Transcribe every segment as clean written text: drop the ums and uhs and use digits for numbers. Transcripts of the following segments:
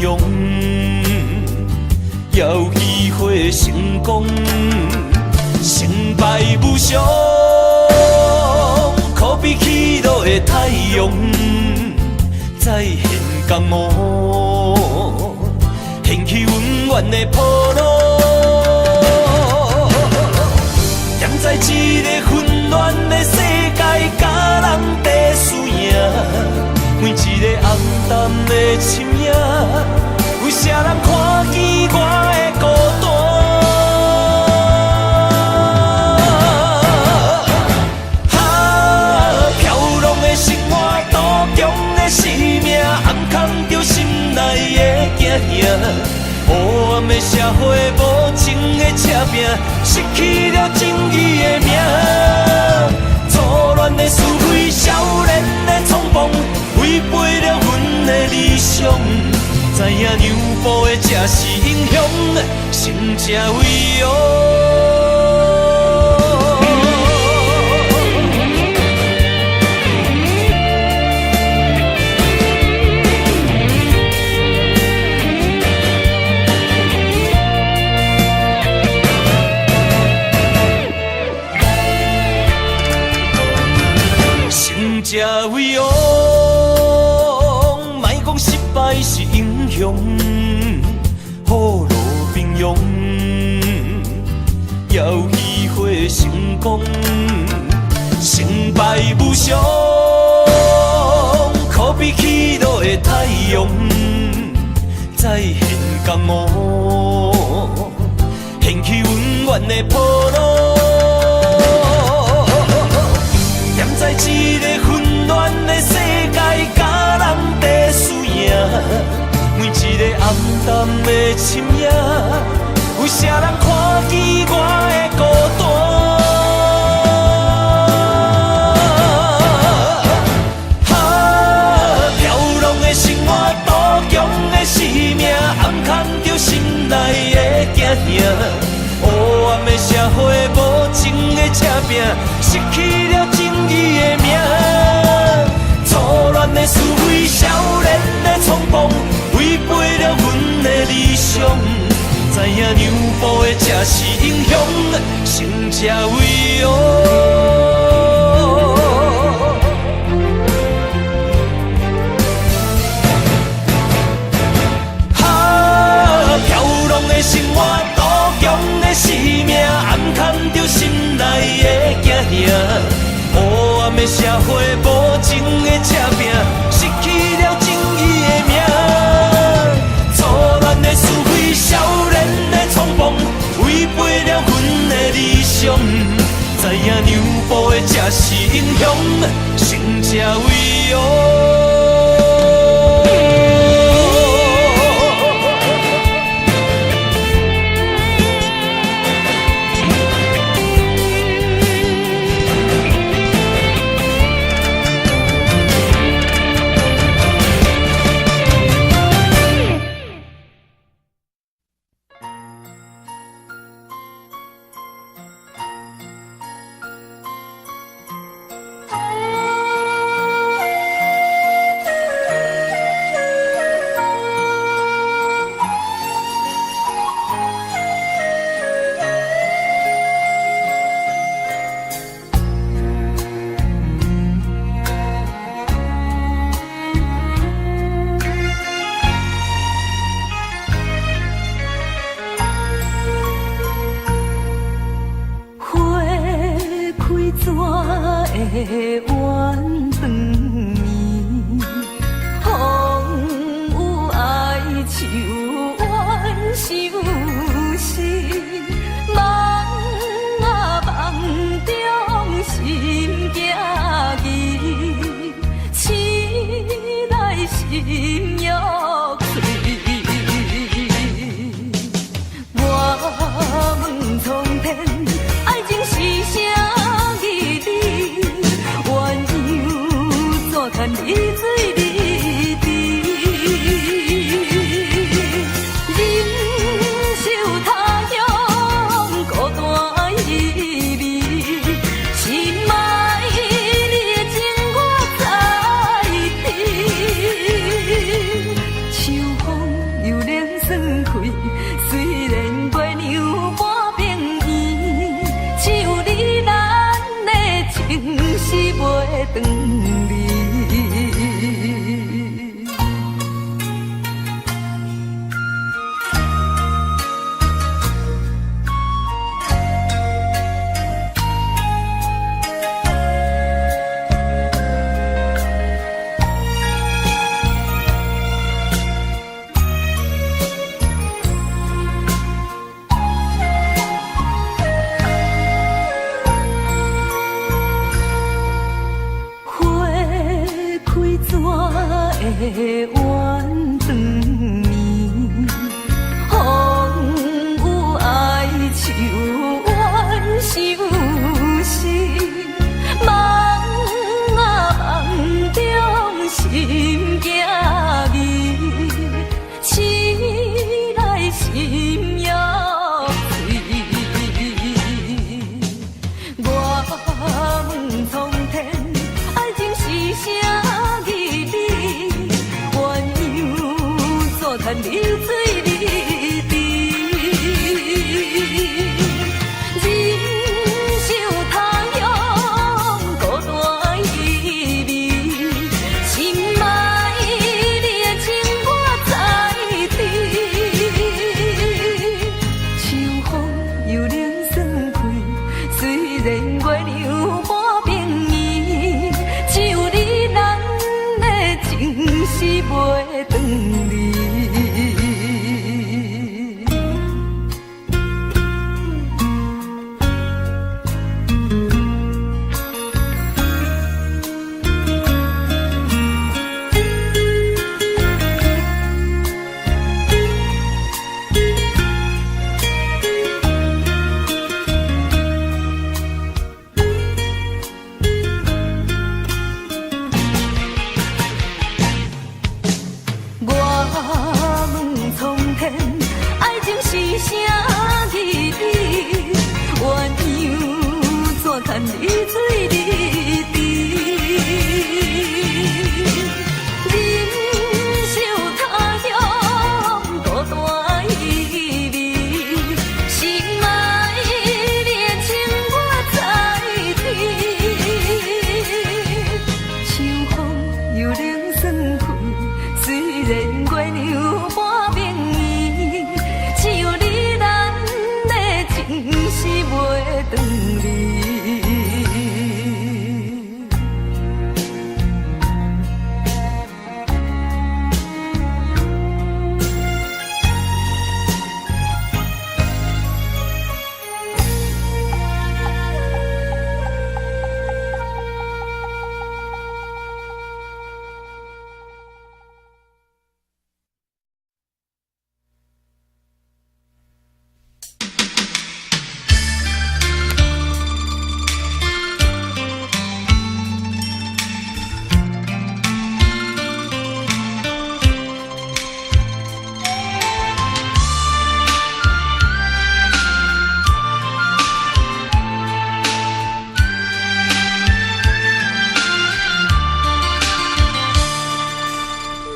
庸，有機會成功，成敗無常，可比起落的太陽，再現江湖，掀起溫暖的波浪。踮在這个混亂的世界，佮人爭輸贏，每一个暗淡的身影，有啥人看見我的孤單？哈，飄浪的生活，賭強的生命，暗藏著心內的驚嚇。黑暗的社會，無情的赤拼，失去了正義的名。錯亂的是非，少年的衝動，違背了阮的理想。知影讓步的才是英雄，勝者為王。勝者為王，莫講失敗是英雄，虎落平陽，有機會成功，成敗無常，可比起落的太陽，再現江湖，掀起溫暖的波浪。踮在這个混亂的世界，佮人爭輸贏，每一个暗淡的身影，有啥人看見我的孤單？哈，飄浪的生活，賭強的生命，暗藏著心內的驚嚇。黑暗的社會，無情的赤拼，失去了正義的名。錯亂的是非，少年的衝動，違背了阮的理想。知影讓步的才是英雄，勝者為王。哈，飄浪的生活，賭強的生命，暗藏著心內的驚嚇。黑暗的社會，無情的赤拼，失去了正義的名。錯亂的是非，少年的衝動，違背了阮的理想。知影讓步的才是英雄，勝者為王。花開怎會怨斷暝？風雨哀愁怨相思，夢啊夢中心驚疑，醒來心欲碎。我問蒼天，愛情是啥義理？鴛鴦怎堪離水離池？牵你水你甜。人生他乡孤單意味，深愛你的情我在知。秋風又冷霜開，雖然月亮半邊圓，只有你咱的情是袂斷離。我問蒼天，愛情是啥意義？鴛鴦怎牽你水你甜？人生他鄉孤單意味，深愛你的情我在知。秋風又冷霜開，雖然月亮半邊圓，只有你咱的情是袂斷離。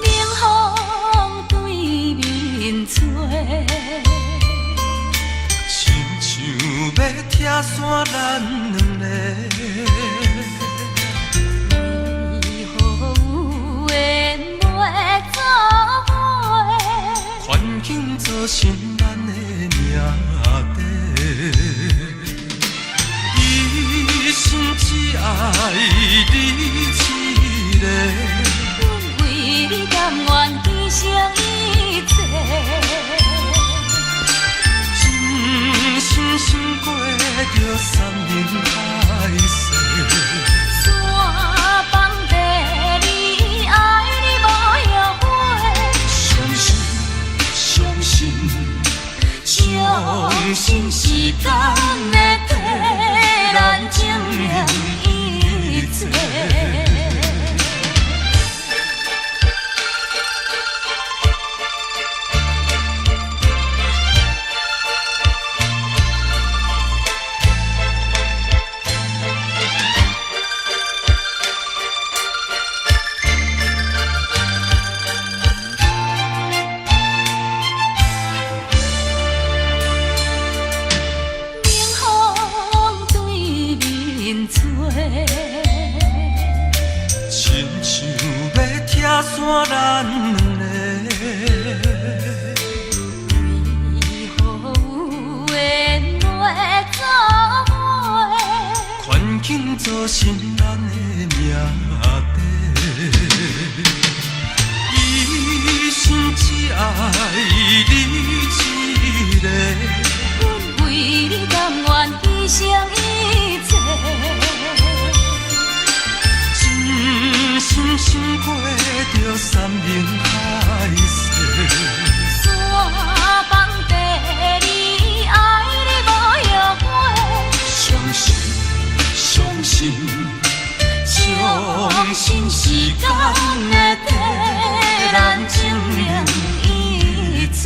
冷風對面吹，親像欲拆散咱兩个。為何有緣袂做伙？環境造成咱的命底。一心只愛你一个，阮為你甘願犧牲一切。真心心過著山盟海誓。山崩地裂，愛你無後悔。相信，相信，相信時間會替咱證明一切。冷風對面吹，親像欲拆散咱兩个。為何有緣袂做伙？環境造成咱的命底。一心只愛你一個，阮為你甘願犧牲一切。真心心過著山盟海誓。山崩地裂，愛你無後悔。相信，相信，相信時間會替咱證明一切。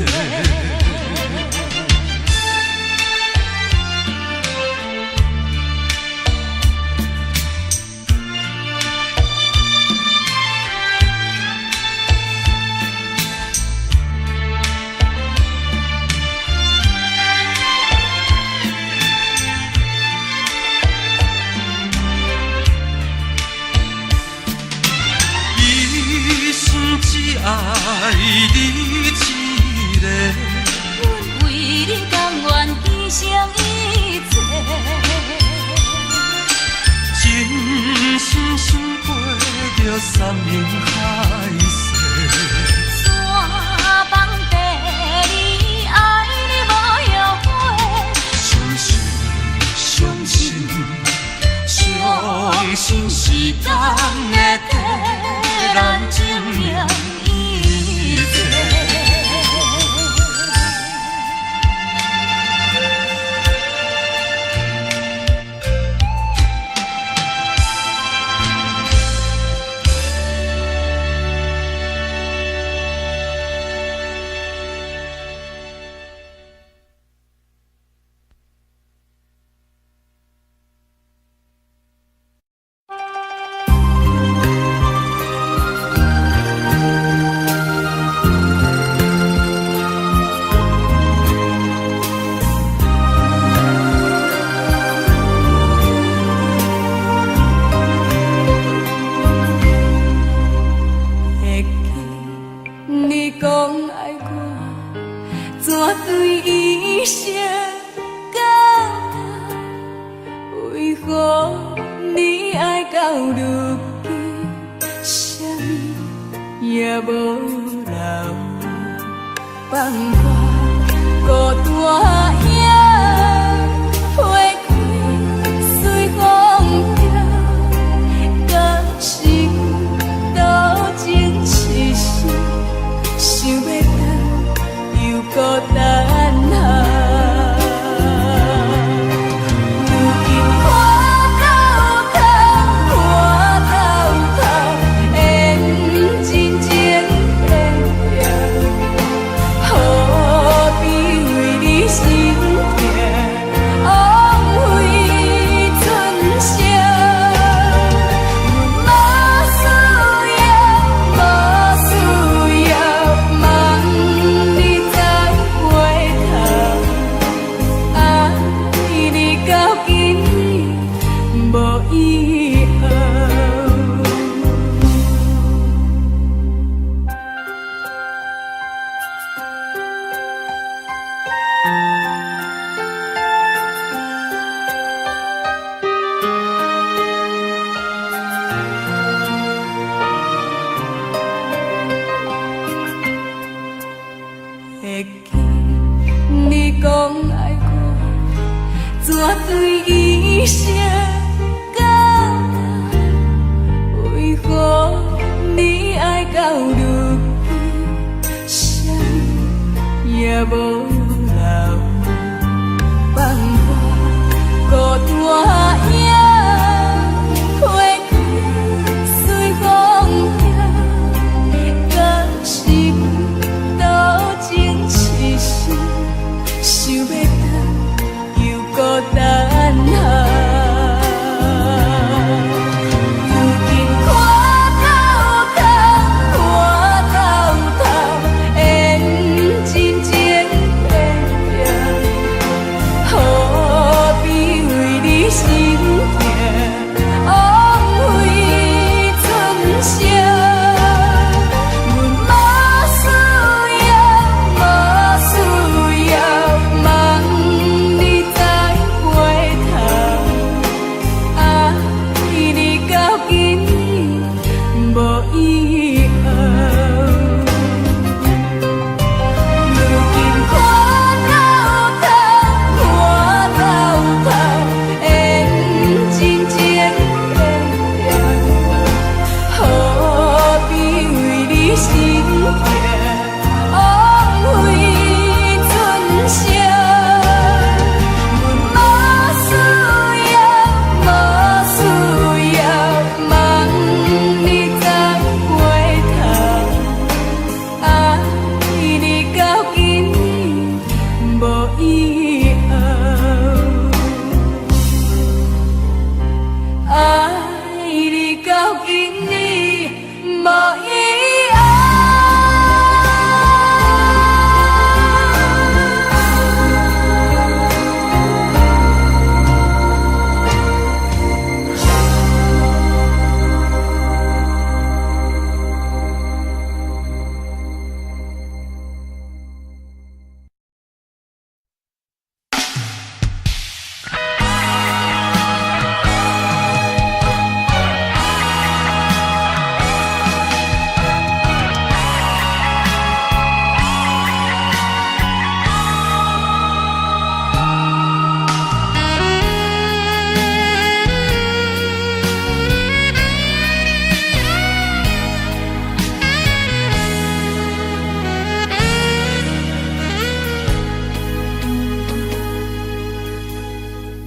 愛我，怎對一生到老？為何你愛到如今，啥物也無留？放我孤單影，花開隨風飄，敢是多情痴心，想欲轉又閣等候。如今看透透，看透透，緣真情變了，何必為你心痛，枉費春宵。阮無需要，無需要，望你再回頭。愛你到今暝無以後。會記你講愛我，怎對一生到老？為何你愛到如今，啥物也無留？放我孤單影，花開隨風飄，敢是多情痴心，想欲轉又閣等候。如今看透透，看透透，緣真情變了，何必為你心痛，枉費春宵。阮無需要，無需要，望你再回頭。愛你到今暝無以後。如今看透透，看透透，緣真情變了，何必為你心痛，枉費春宵。阮無需要，無需要，望你再回頭。愛你到今暝無以後。愛你到今暝無以後。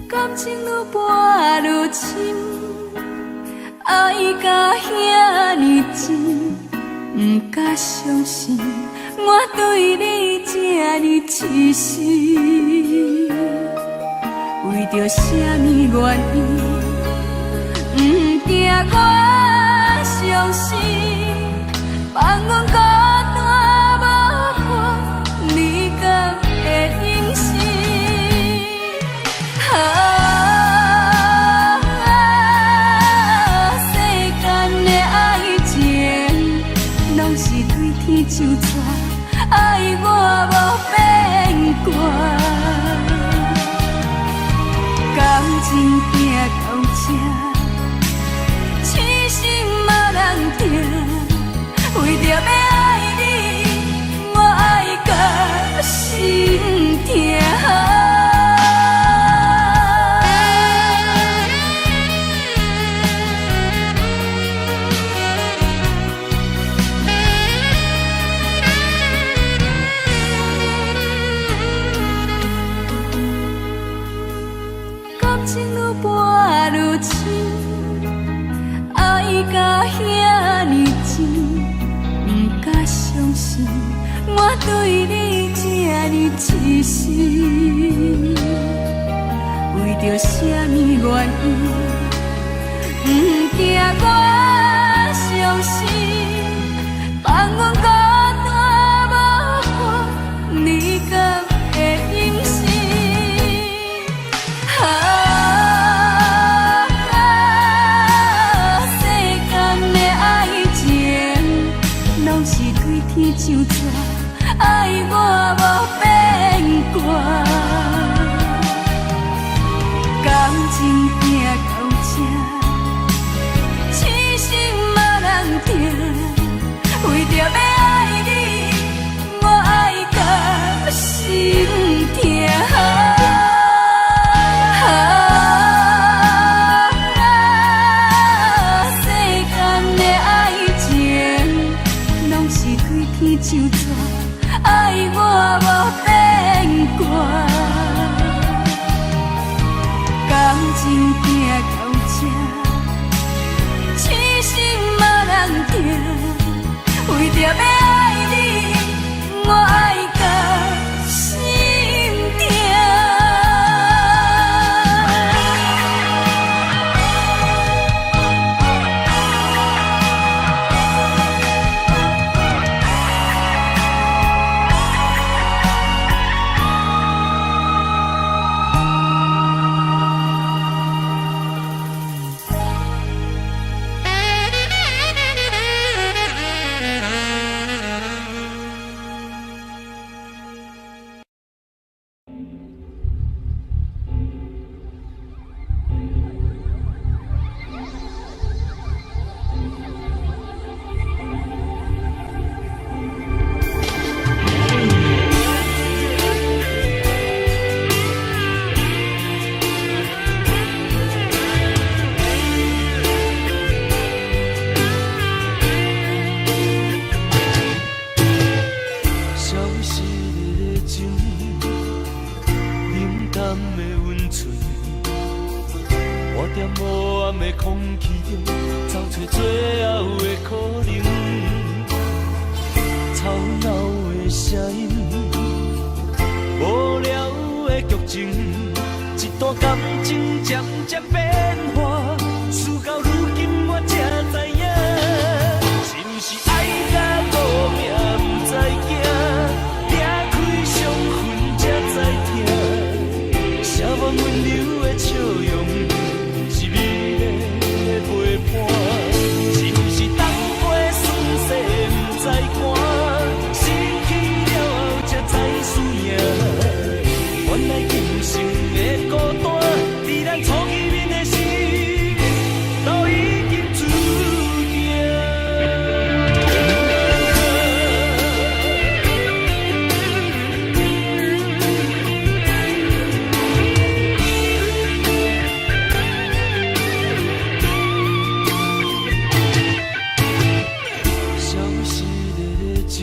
感情愈撥愈深，愛甲遐爾真，毋敢相信我對你這呢痴心。為著啥物原因，毋驚我傷心，放阮孤單無伴，你敢會忍心？啊，世間的愛情，攏是對天上蛇，心疼。感情愈跋愈深，愛甲遐呢真，毋敢相信我對你這呢痴心。為著啥物原因，毋驚我傷心，放阮孤單無伴，你敢會忍心？啊，世間的愛情，攏是對天上紙，愛我無變卦。感情行到這，痴心嘛人疼，為著欲愛你，我愛甲心疼。啊，世間的愛情，攏是對天上紙，愛我無變卦。感情行到這，痴心嘛人疼，為著欲愛你，我愛甲心疼。消失的情，冷淡的温存，我踮黑暗的空氣中，找找最後的可能。吵鬧的聲音，無聊的劇情，一段感情漸漸變化，事到如今我才知影，是毋是愛甲無命毋知驚，拆開傷痕才知疼，誰無溫柔的笑容是美麗的陪伴，是毋是冬過霜雪毋知寒，失去了後才知輸贏。原來今生的孤單，佇咱初見面的時，都已經注定。消失的情，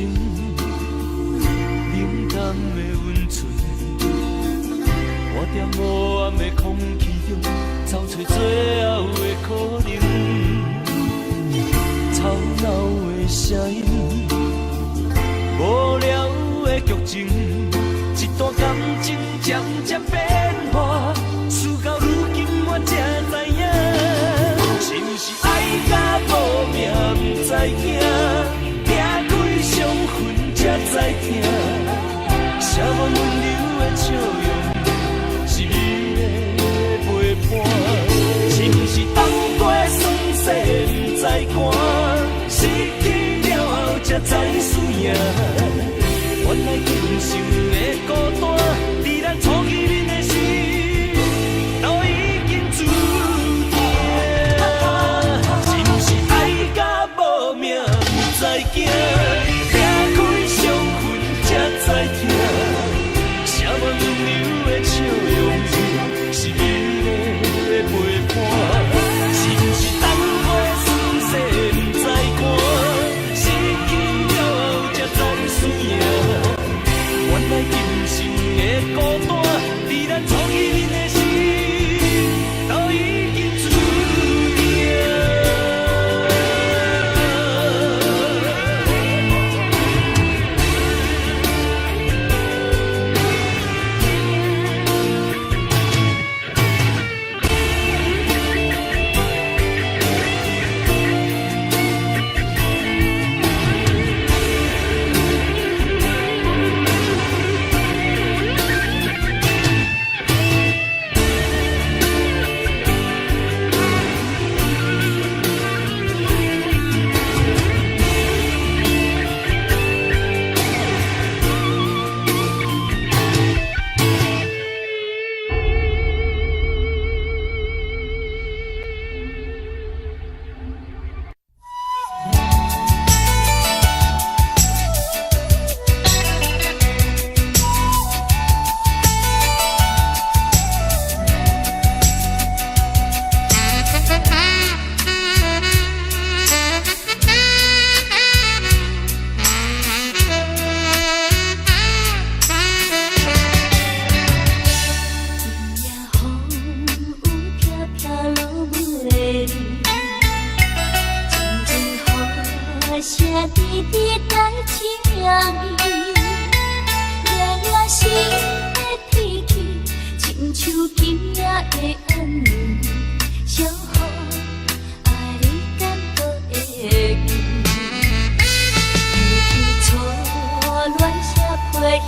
冷淡的溫存，我踮黑暗的空氣中，找找最後的可能。吵鬧的聲音，無聊的劇情，一段感情漸漸變化，事到如今我才知影，是毋是愛甲無命毋知驚，拆開傷痕才知疼，誰無溫柔的笑容是美麗的陪伴，是毋是冬過霜雪毋知寒，失去了後才知輸贏。原來今生的孤單，佇咱初見面的時，都已經注定。是毋是愛甲無命毋知驚，拆開傷痕才知疼。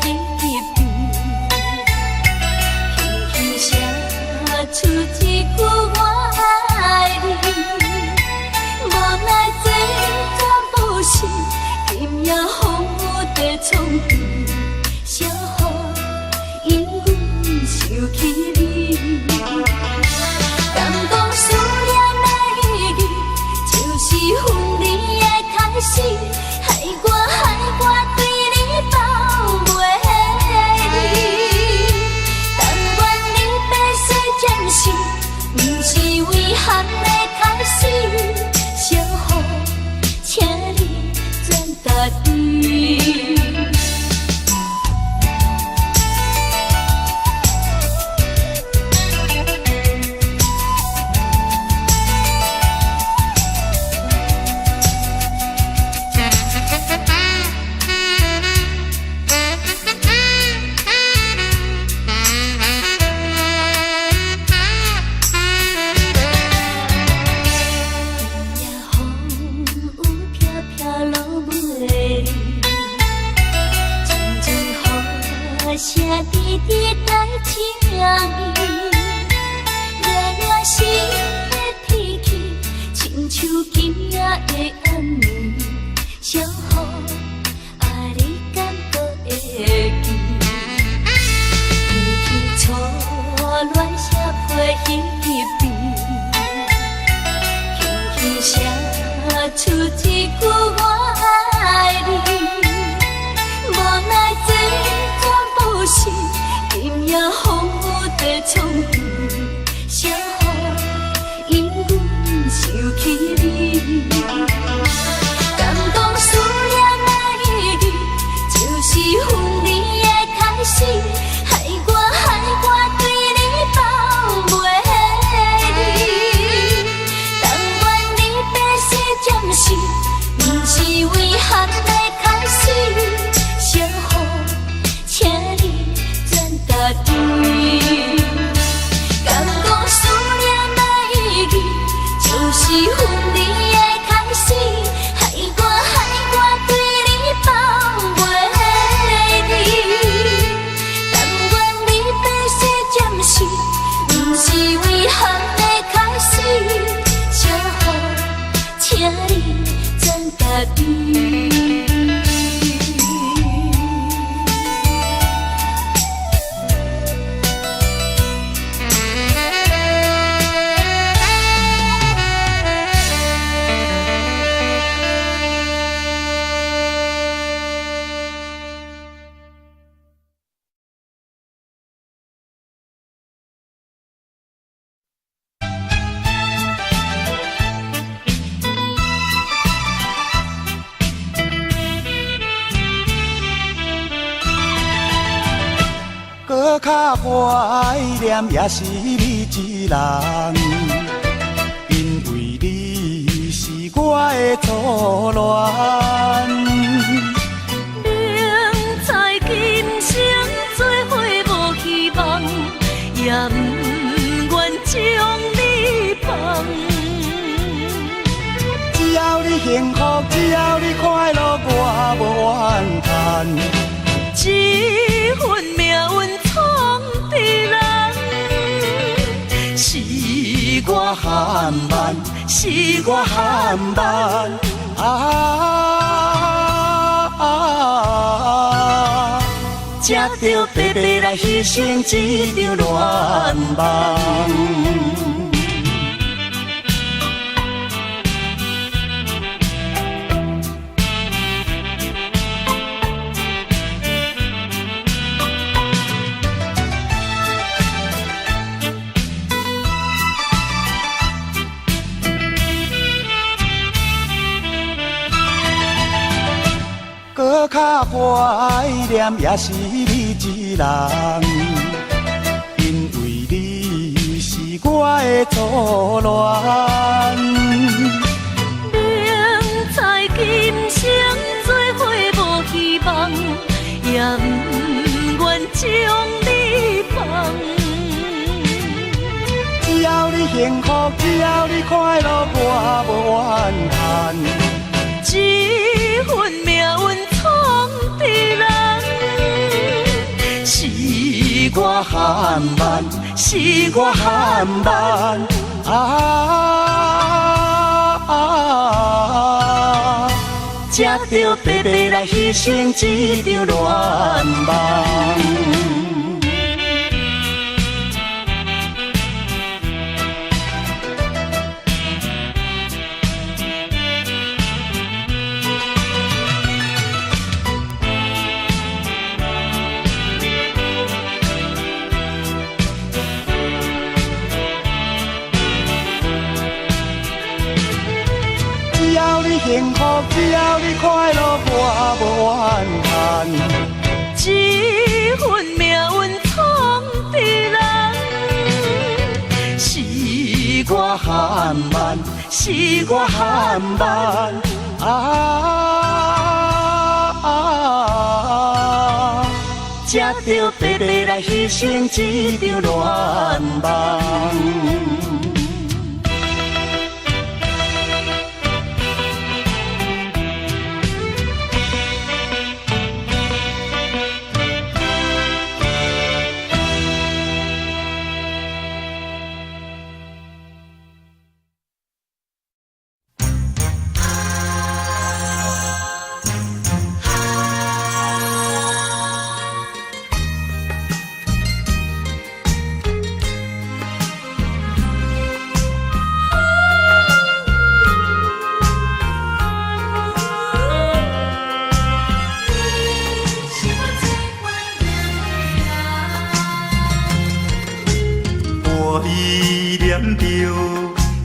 彼边，轻轻写出一句我爱你。无奈这全部是今夜风雨在创治，小雨因阮想起你。敢讲思念的意义，就是分离的开始，害我害我对你放袂离。但愿你白色暂时，不是遗憾的开始。小雨，请你转达伊。今夜风雨飘飘落袂离，阵阵雨声滴滴在情意，热热心的天气，亲像今夜的暗暝，小雨啊，你敢阁会记？记起初恋写批彼边。轻轻写出一句我爱你，无奈这全部是今夜风雨在创治，小雨因阮想起你。敢讲思念的意义，就是分离的开始，害我害我对你放袂离。但愿你白色暂时，不是遗憾的开始。小雨，请你转达伊。敢讲思念的意义，就是分离的开始，害我害我对你放袂离。但愿你白色暂时，不是遗憾的开始。小雨，请你转达伊。阁较怀念也是你一人，因为你是我的初恋。明知今生做伙无希望，也不愿将你放。只要你幸福，只要你快乐，我无怨叹。这份命运创治人，是我我含万，是我含万啊！才著白白来牺牲这场恋梦。阁较怀念也是你一人，因为你是我的初恋。明知今生做伙无希望，也不愿将你放。只要你幸福，只要你快乐，我无怨叹。这份命运创治人，我含万，是我含万啊！才著白白來犧牲這場戀夢。只要你幸福，只要你快樂，我無怨嘆。這份命運創佇人，是我含萬，是我含萬啊！才著白白來犧牲這場戀夢。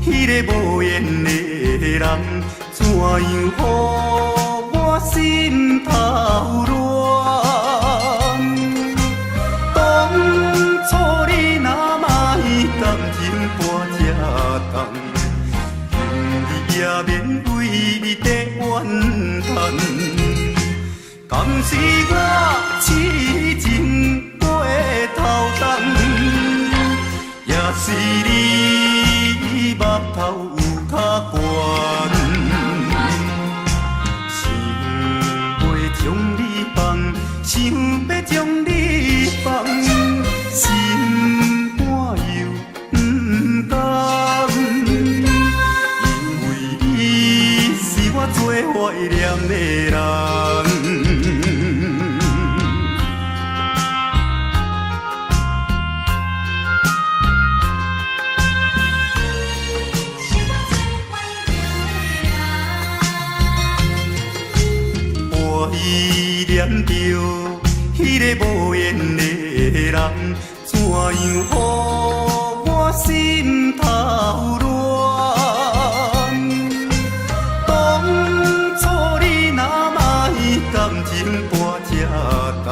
彼个無緣的人，怎樣予我心頭亂？當初你若莫感情搬這重，今日也免為你在怨嘆。敢是我痴情過頭重，也是你目頭有較懸，想欲將你放，想欲將你放，心肝又毋甘，因為你是我最懷念的人。懷念著彼个無緣的人，怎樣予我心頭亂？當初你若莫感情搬這重，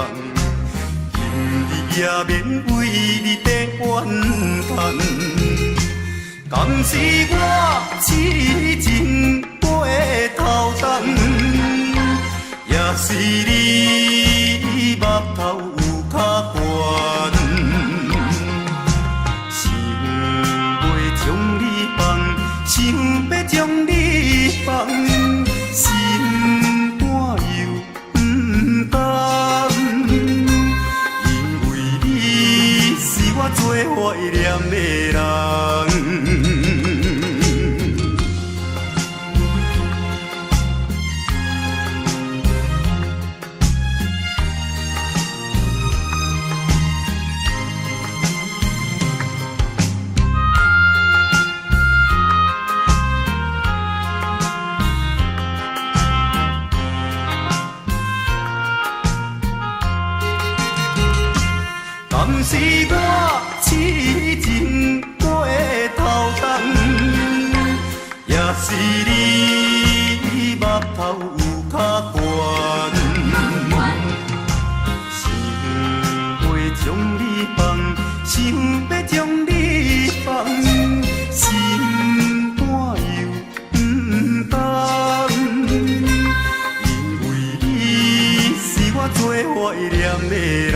今日也免為你在怨嘆。敢是我痴情過頭重，也是你目頭有較懸，想欲將你放，想欲將你放，心肝又毋甘，因為你是我最懷念的人。敢是我痴情過頭重，也是你目頭有較懸，想欲將你放，想欲將你放，心肝又毋甘，因為你是我最懷念的人。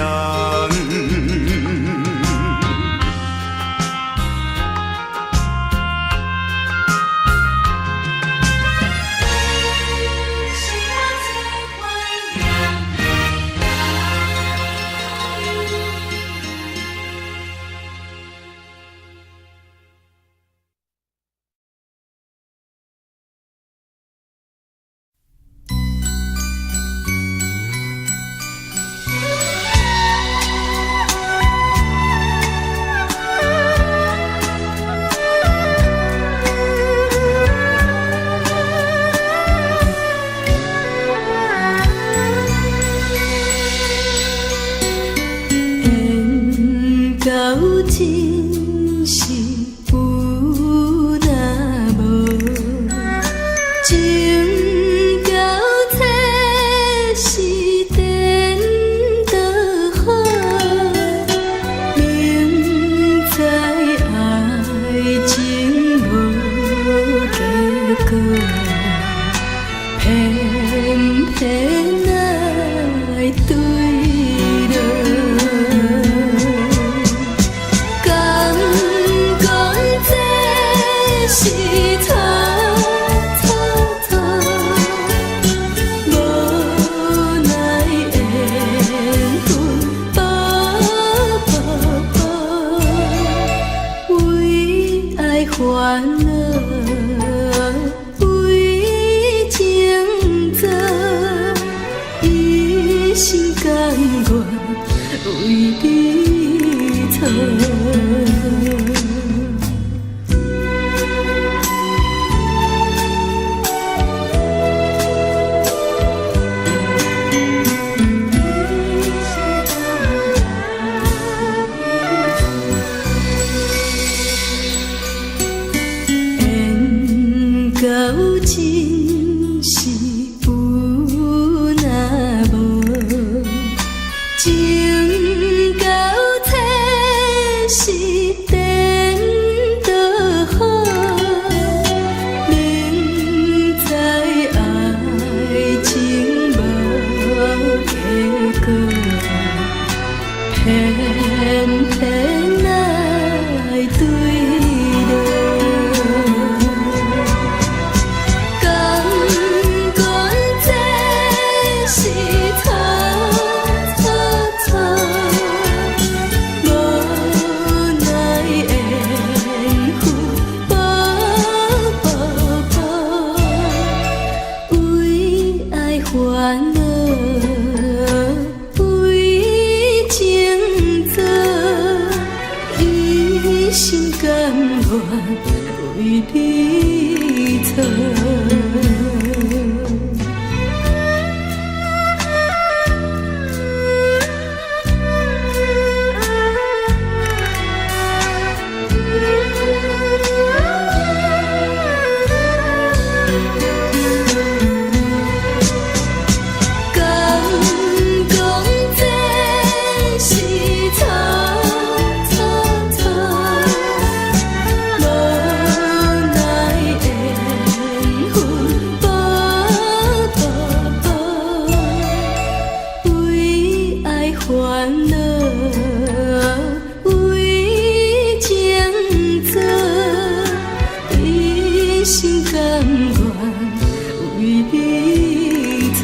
煩惱，為情做，一心甘願為你錯。緣到盡時有若無，情到淺時顛倒好。明知愛情無結果，偏偏愛墜落。甘願這是錯錯錯，無奈緣分無報報，為愛煩惱，為情做，一心甘願為你錯。敢講這是錯錯錯，無奈緣分無報報，為愛煩惱，為情做，一心甘願為你錯。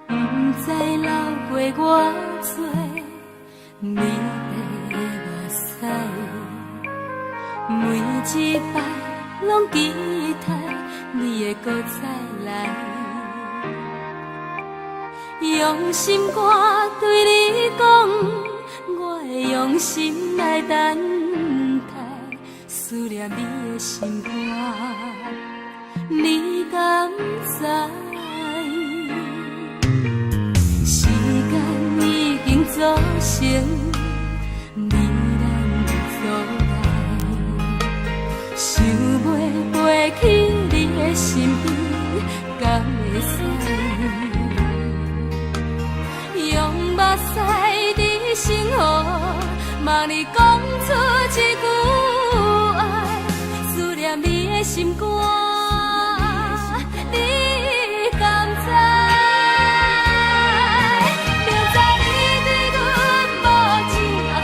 毋知流過偌濟美麗的目屎，每一擺攏期待你會閣再來，用心肝對你講，我會用心來等待，思念你的心肝，你敢知？時間已經造成你咱的阻礙，想欲飛去你的身邊，敢會使？用目屎佇星河，望你講出一句愛，思念你的心肝，你敢知？明知你對阮無真愛，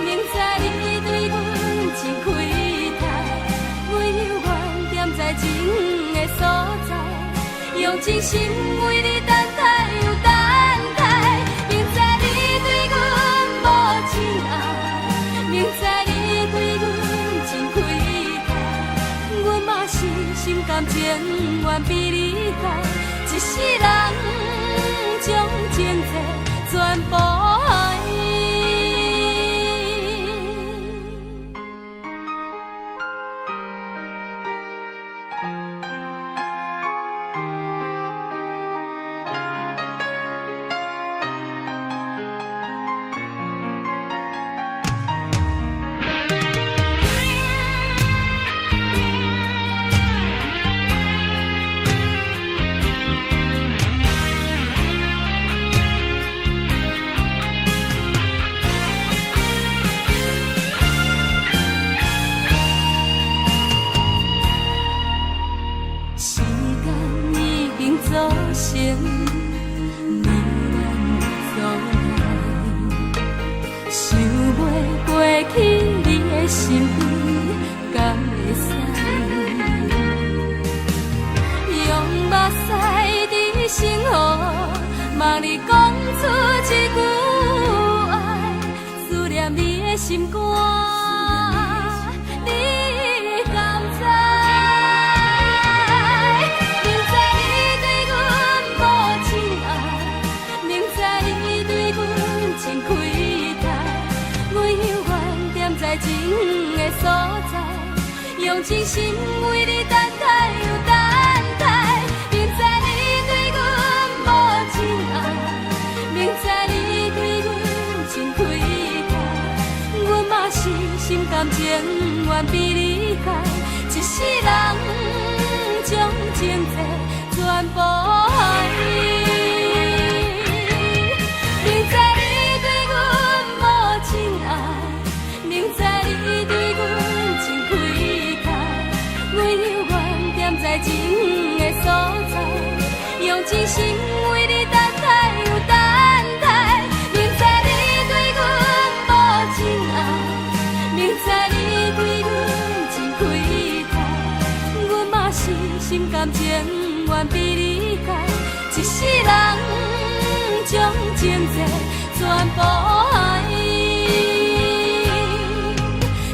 明知你對阮真虧待，唯有願踮在情的所在，用真心為你等待又等待。明知你對阮無真愛，明知你對阮真虧待，阮嘛是心甘情願比你佳，一世人將情債全部還。生无咱阻碍。想袂过去你的身边，敢会使？用目屎伫星河，望你讲出一句爱，思念你的心肝，你敢知？明知你對阮無情愛，明知你對阮真虧待，阮猶原踮在情的所在，用真心為你等待又等待。明知你對阮無情愛，明知你對阮真虧待，阮嘛是心甘情願被你害，一世人將情債全部還。明知你對阮無情愛，明知你對阮真虧待，阮猶原踮在情的所在，用真心為你等待又等待。明知你對阮無情愛，明知你對阮真虧待，阮嘛是心甘情願被你害，一世人將情債全部還，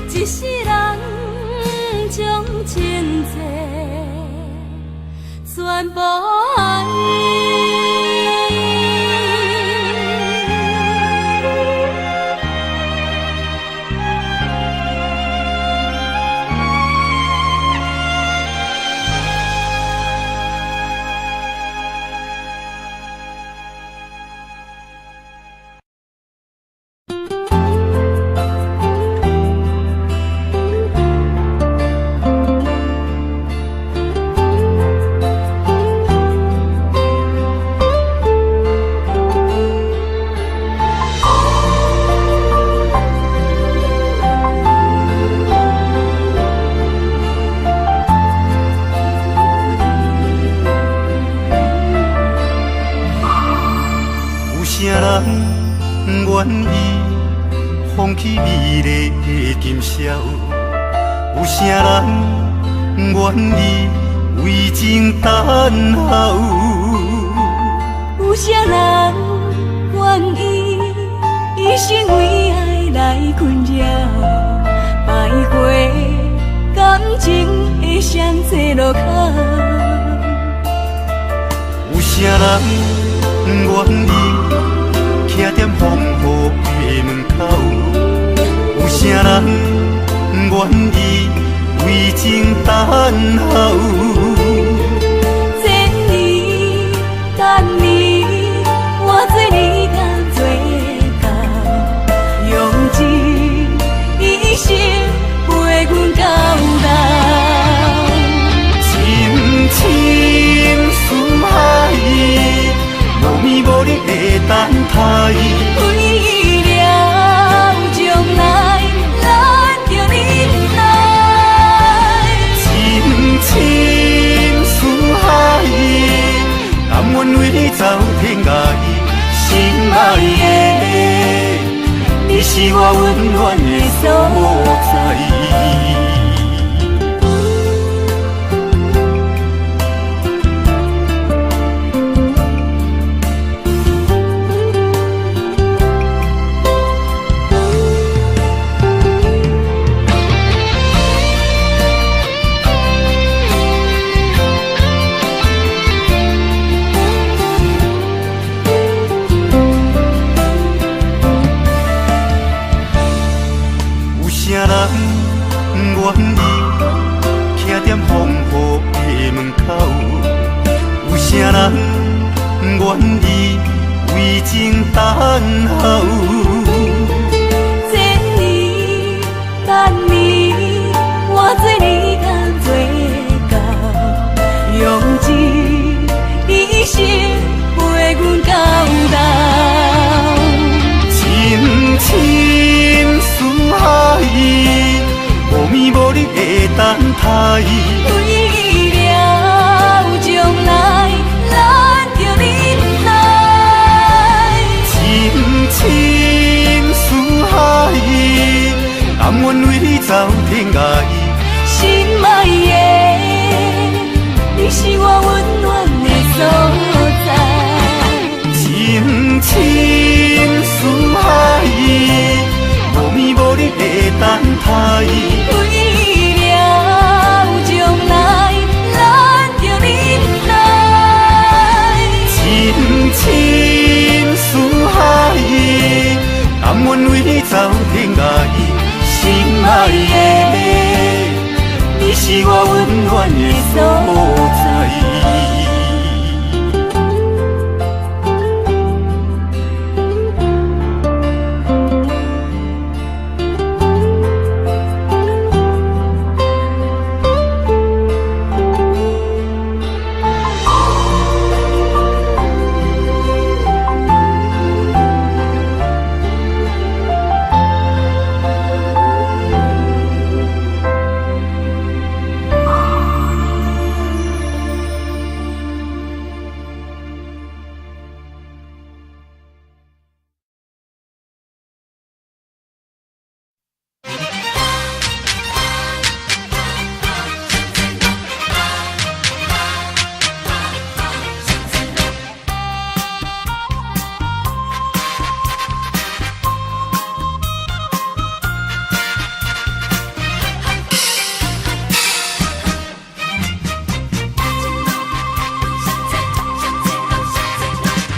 一世人將情債全部還。有啥人願意放棄美麗的今宵？有啥人願意為情等候？有啥人願意一生為愛來困擾？徘徊感情的双濟路口。有啥人願意徛踮風雨的門口？有啥人願意為情等候？千年等你，我做你甘做到，用尽一生陪阮到老。深深思海，無眠無日的等待。為了將來，咱著忍耐。深深思海，甘願為你走天涯。心愛的，你是我溫暖的所在。有啥人願意徛踮風雨的門口？有啥人願意為情等候？千年等你，我做你甘做到，用尽一生陪阮到老。深深思海，無眠無日的等待。為了將來，咱著忍等待。為了將來，咱著忍耐。深深四海，甘願為你走天涯。心愛的，你是我溫暖的所在。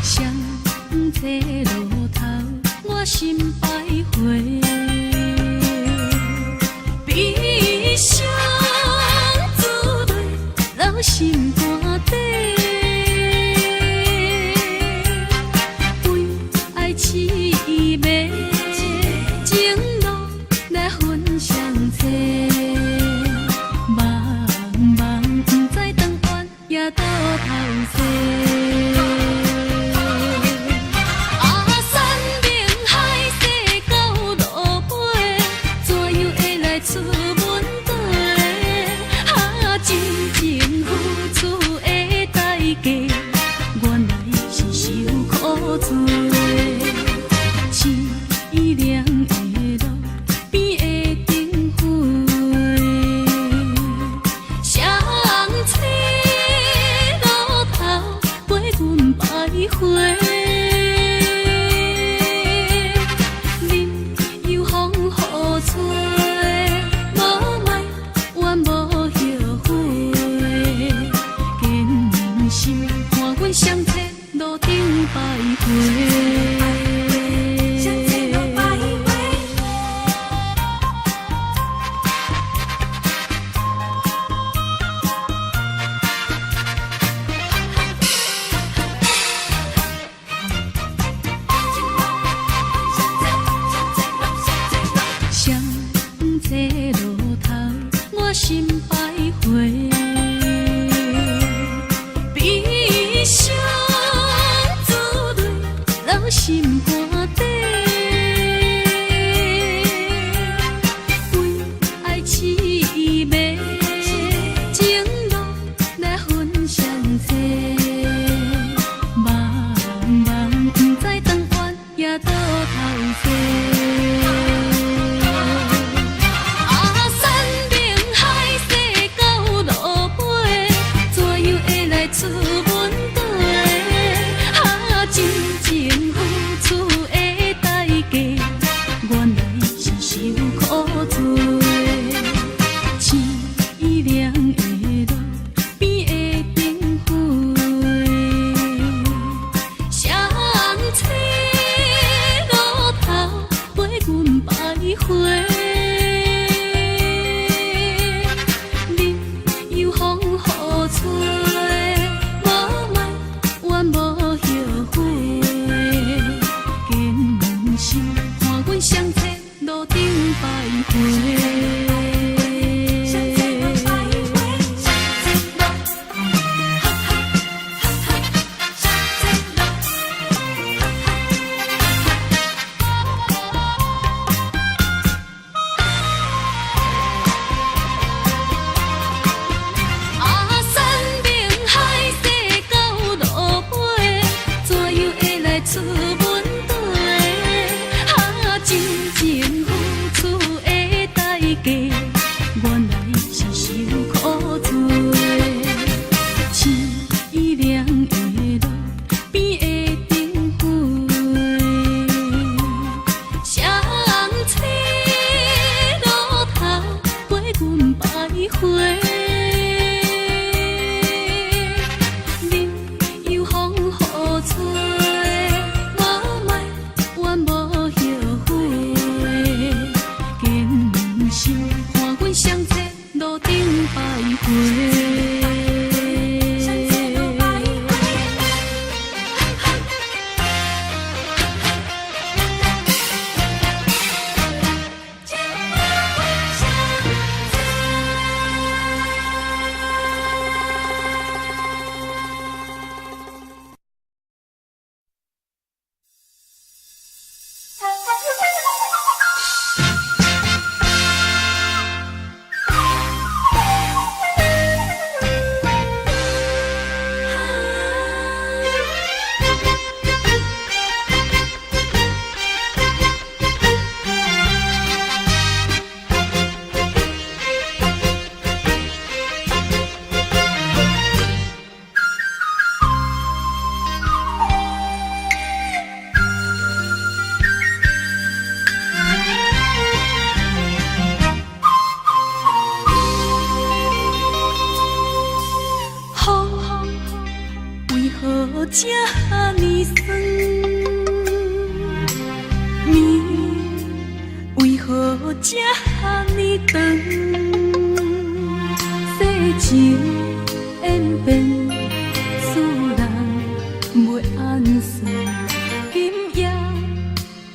双找路頭，我心徘徊。悲傷珠淚留心肝底，為愛痴迷，情路來分相找。茫茫不知長遠也倒頭踅。啊，山明海誓到落尾，怎樣會來出阮底？啊，真情付出的代價，原來是受苦罪。淒涼的路邊的燈火，双找路頭陪阮徘徊。任由風雨吹，無埋怨無後悔。堅心看阮双找路頂徘徊。双找路頭，我心徘徊。悲傷珠淚留心肝底，為愛痴迷，情路來分相找。茫茫不知長遠也倒頭踅。啊，山明海誓到落尾，怎樣會來出阮底？啊，真情付出的代價，原來是受苦罪。淒涼的路邊的燈火，双找路頭陪阮徘徊。任由風雨吹，無埋怨無後悔。堅心看阮双找路頂徘徊。啊，山明徘徊。風為何這呢酸？暝為何這呢長？世情演變，使人袂按算。今夜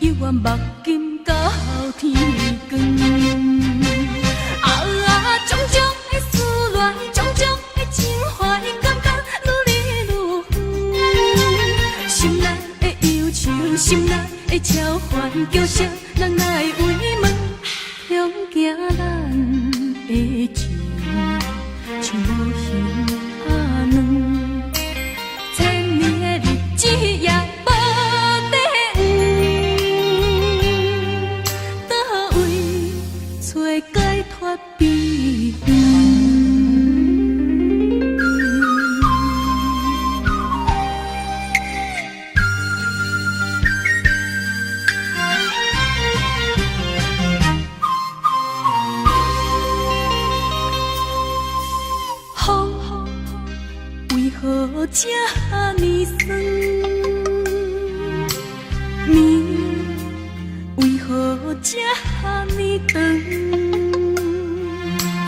猶原目金到天光。啊，種種的思戀，種種的情懷，感覺愈來愈遠。心內的憂愁，心內的愁煩，叫啥人來慰問？恐驚咱的情像無魚仔卵，千年的日子也無底蘊，佗位揣解脫悲歡？風為何這呢酸？暝為何這呢長？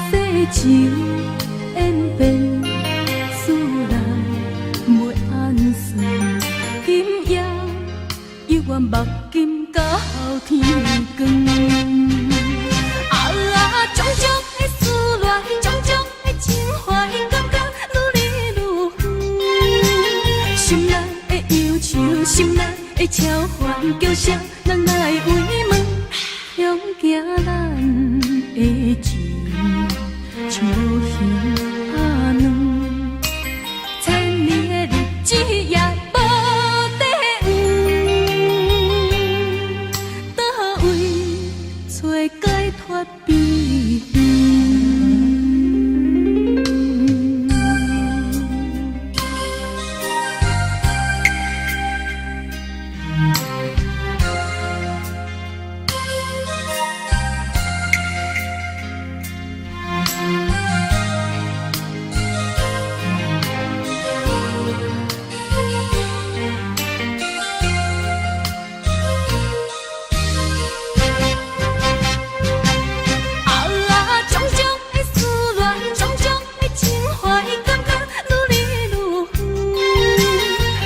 世情演變，使人袂按算。今夜猶原目金到天光。啊，種種的思戀，種種的情懷，感覺愈來愈遠。心內的憂愁，心內的愁煩，叫啥人來慰問？恐驚咱的情像無魚仔卵，千年的日子也無底蘊，佗位揣解脫悲歡？啊，種種的思戀，種種的情懷，感覺愈來愈遠。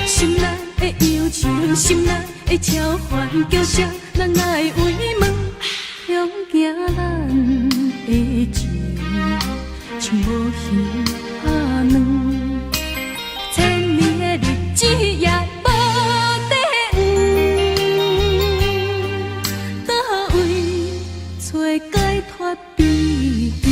心內的憂愁，心內的愁煩，叫啥人來慰問？恐驚咱的情像無魚仔卵，千年的日子也無底蘊，佗位揣解脫悲歡？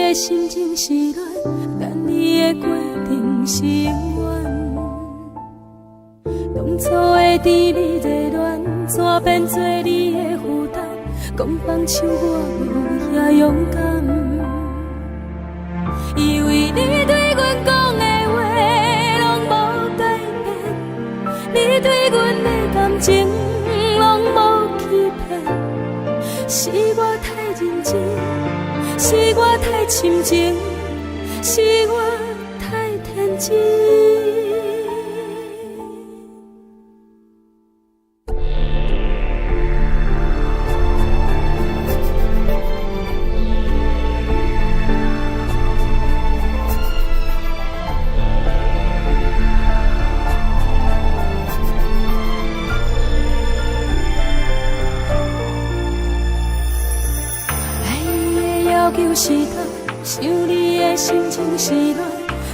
你的心情是乱，等你的过程是永远。当初的甜蜜热恋，怎变做你的负担？讲放手我无遐勇敢，以为你对阮讲的话拢无改变，你对阮的感情拢无欺骗，是我太认真，是我太深情，是我太天真。是痛，想你的心情是乱，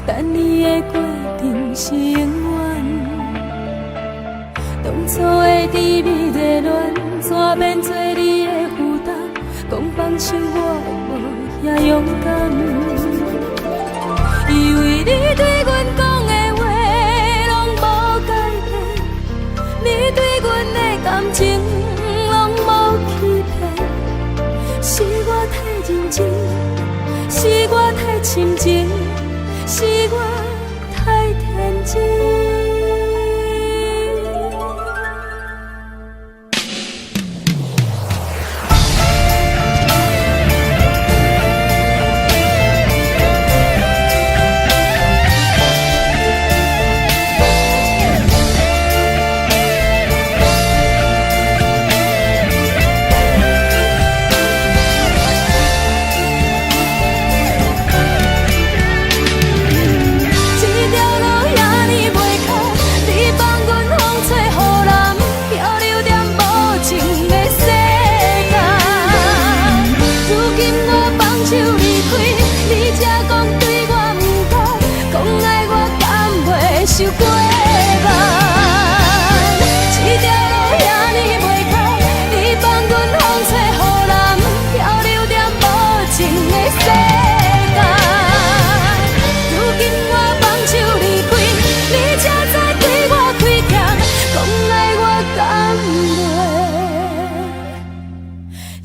等你的过程是永远。当初的甜蜜热恋，怎变做你的负担？讲放手我无遐勇敢，以为你对阮讲的话拢无改变，你对阮的感情拢无欺骗，是我太认真，是我太深情，是我太天真。受过万，这条路遐尔袂空，你放阮风吹雨淋，漂流踮无情的世间。如今我放手离开，你才知对我亏欠，讲爱我敢袂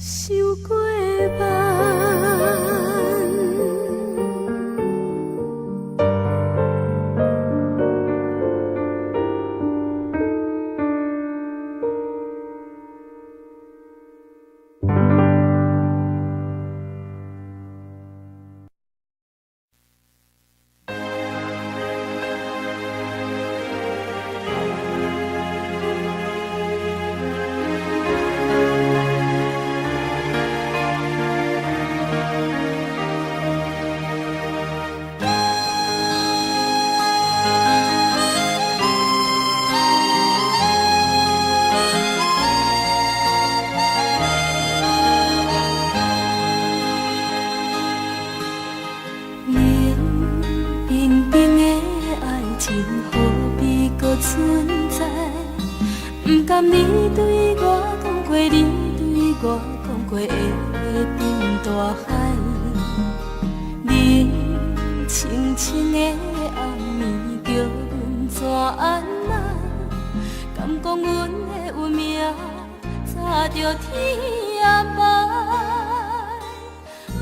受过万。你对我讲过，你对我讲过的话沉大海，冷清清的暗暝，叫阮怎按捺？敢讲阮的运命早就天安排，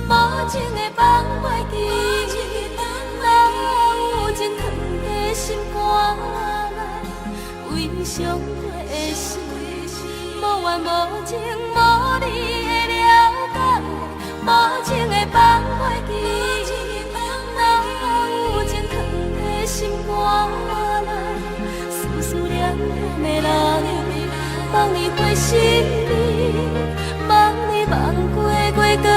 无情的放袂记，哪有情藏在心肝内，为伤过的心。无缘无情无你的了解，无情的放袂记，哪有情藏在心肝内？思思念念的人，望你回身边，望你望过过光暝。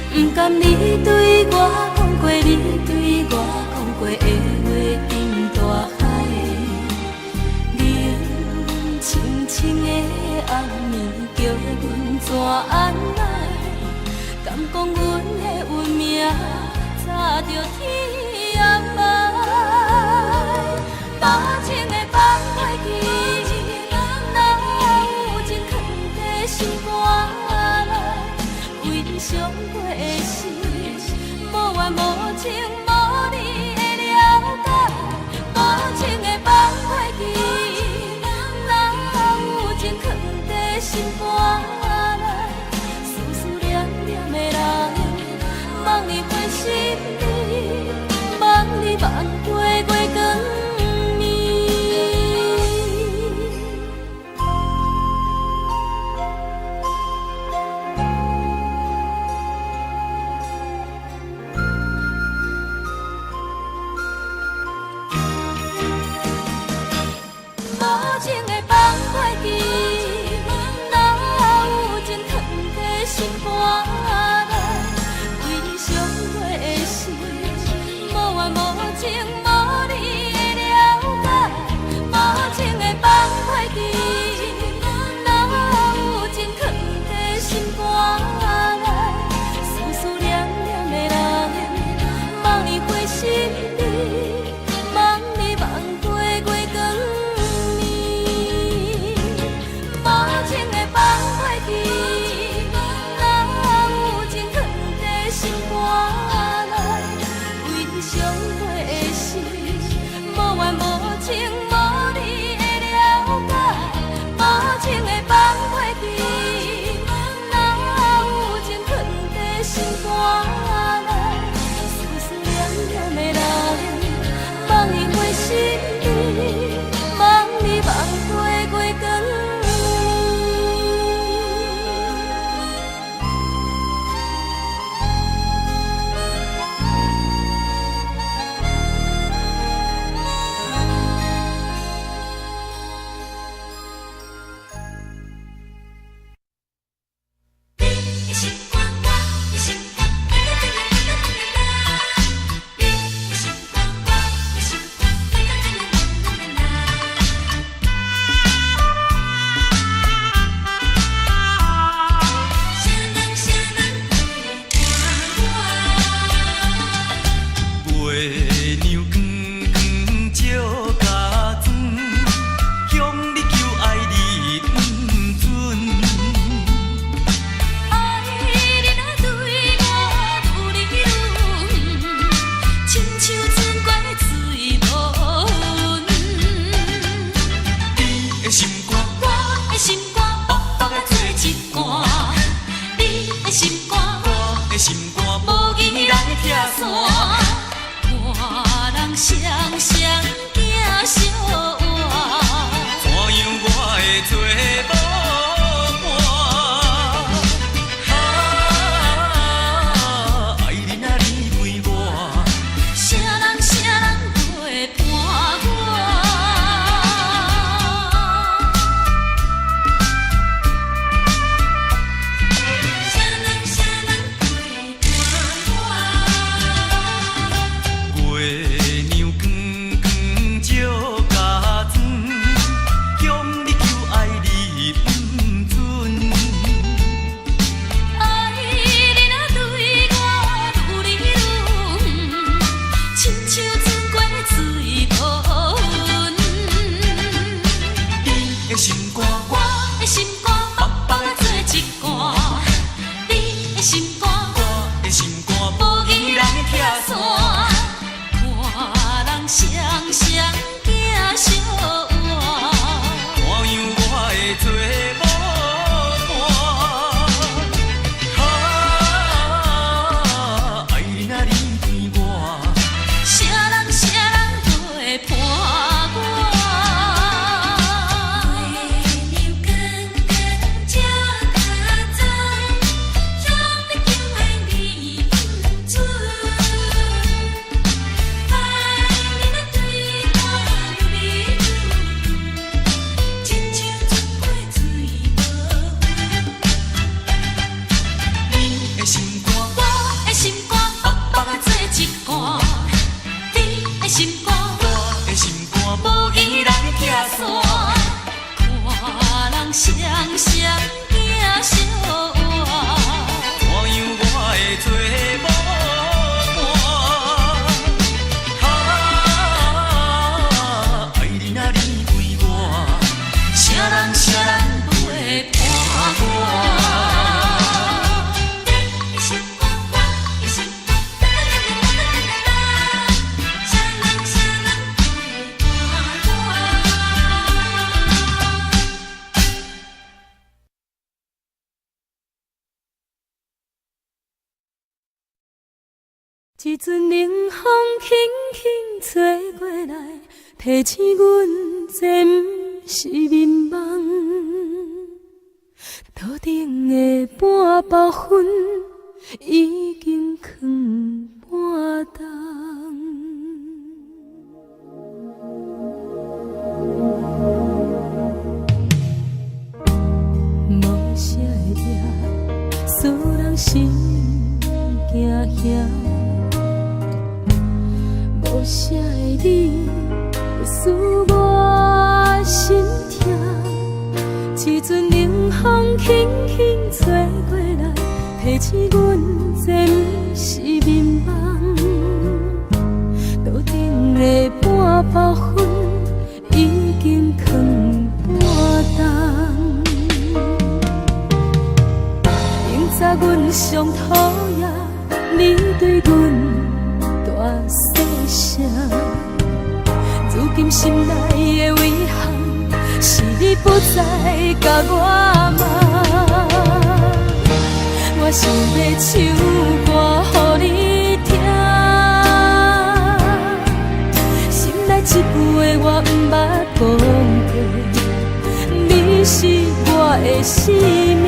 不甘你对我讲过，你对我讲过的话沉大海，情的暗暝，叫阮怎按捺？敢講阮的運命早就天安排？無情的放袂記，哪有情囥佇心肝內？為你傷過的心，無緣無情無你的了解。無情的放袂記，哪有情囥佇心肝內？思思念念的人，望你回心里，望你望過月光暝。無情的放袂記，哪有情囥佇心肝內？為你傷過的心，無緣無情無你的了解。無情的放袂記，哪有情囥佇心肝內？思思念念的人，望你回心里，望你望過月光暝。無情的放袂記，哪有情囥佇心肝內？為你傷過的心，無緣無情無你的了解。無情的放袂記，哪有情囥佇心肝內？思思念念的人，望你回心里，望你望過月光暝。你的心肝，我的心肝，啦啦啦啦啦啦啦。你的心肝，我的心肝，啦啦啦啦啦啦啦。啥人啥人陪伴我？月娘光光照家庄，向你求愛你毋准。愛你若對我愈來愈遠，親像船過水無痕。你的心肝，我的心肝，薄薄的做一半。你的心肝，我的心肝，無義來拆散。看人雙雙行相偎。怎樣我會找無伴？啊，愛你若離開我，啥人啥人陪伴我？啥人啥人陪伴我？月娘光光一陣冷風輕輕吹過來，提醒阮這毋是眠夢。桌頂的半包烟已經囥半冬。無聲的夜，使人心驚嚇。無聲的你，使我心痛。一陣冷風輕輕吹過來，提醒阮這毋是眠夢。桌頂的半包烟已經囥半冬。明早阮上討厭你對阮大細聲，如今心內的遺憾，是你不再共我罵。我想欲唱歌予你聽，心內這句話我毋捌講過，你是我的生命。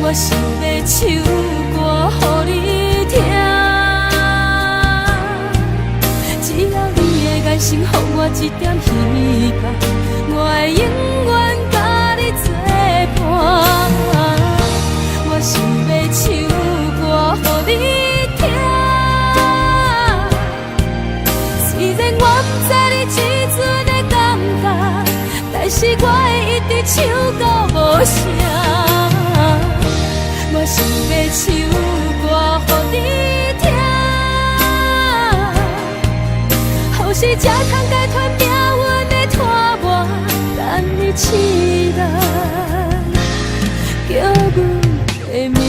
我想欲唱歌予你聽，只要你的眼神予我一點希望，我會永遠佮你作伴。我想欲唱歌予你聽，雖然我毋知你這陣的感覺，但是我會一直唱到無聲。我想欲唱歌予你聽，予是才通解脫命運的拖磨，等你醒來，叫阮的名。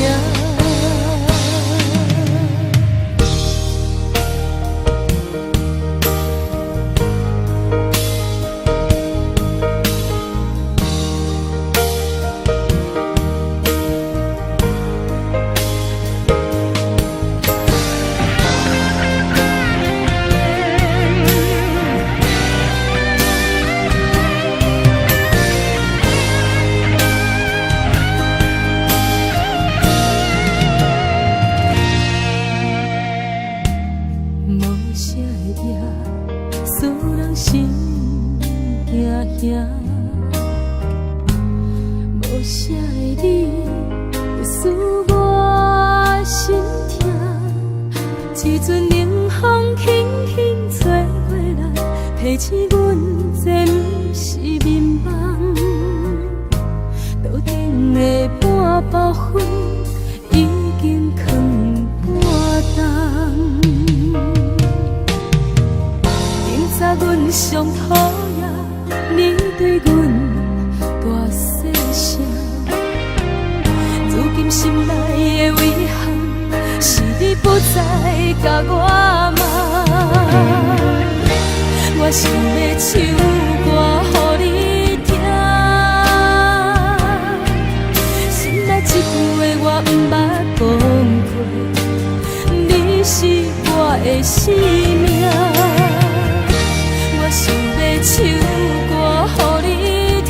無聲的夜，使人心驚嚇。無聲的你，使我心痛。一陣冷風輕輕吹過來，提醒阮這毋是眠夢。桌頂的半包烟已經囥半冬。明早阮上討厭你對阮大細聲，如今心內的遺憾，是你不再共我罵。我想欲唱歌予你聽，心內這句話我毋捌講過，你是我的生命。我想欲唱歌予你聽，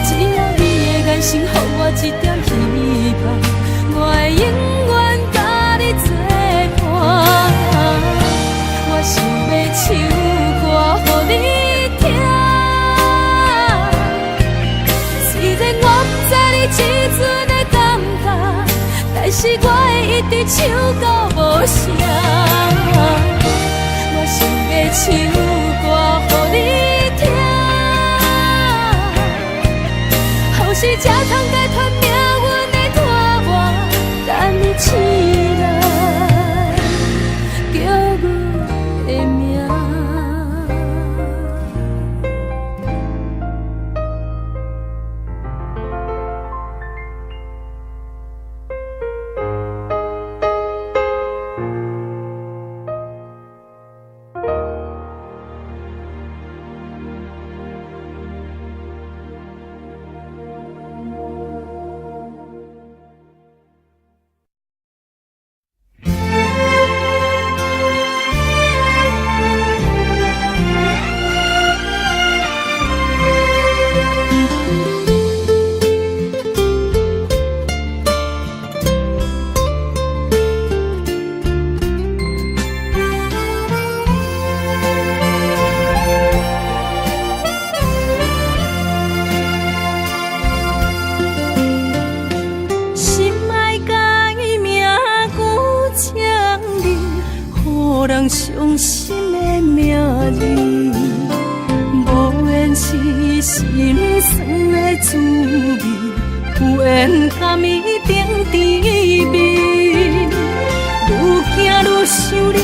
只要你的眼神予我一點希望，我會永遠佮你作伴。我想欲唱歌予你聽，雖然我毋知你這陣的感覺，但是我會一直唱到無聲。我想欲唱歌予你聽，予是才通解脫命運的拖磨，等你醒來，叫阮的名。酸的滋味，有緣共伊定甜蜜。愈行愈想你，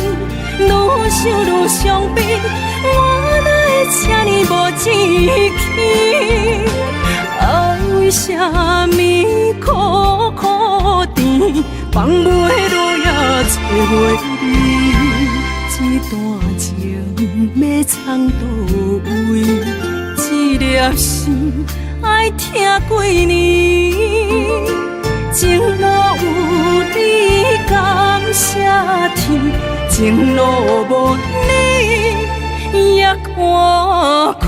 愈想愈傷悲，我哪會這呢無志氣？愛為啥物苦苦甜，放袂落也揣袂離？這段情欲藏佗位？這粒心愛疼幾年？情路有你感謝天，情路無你也看開。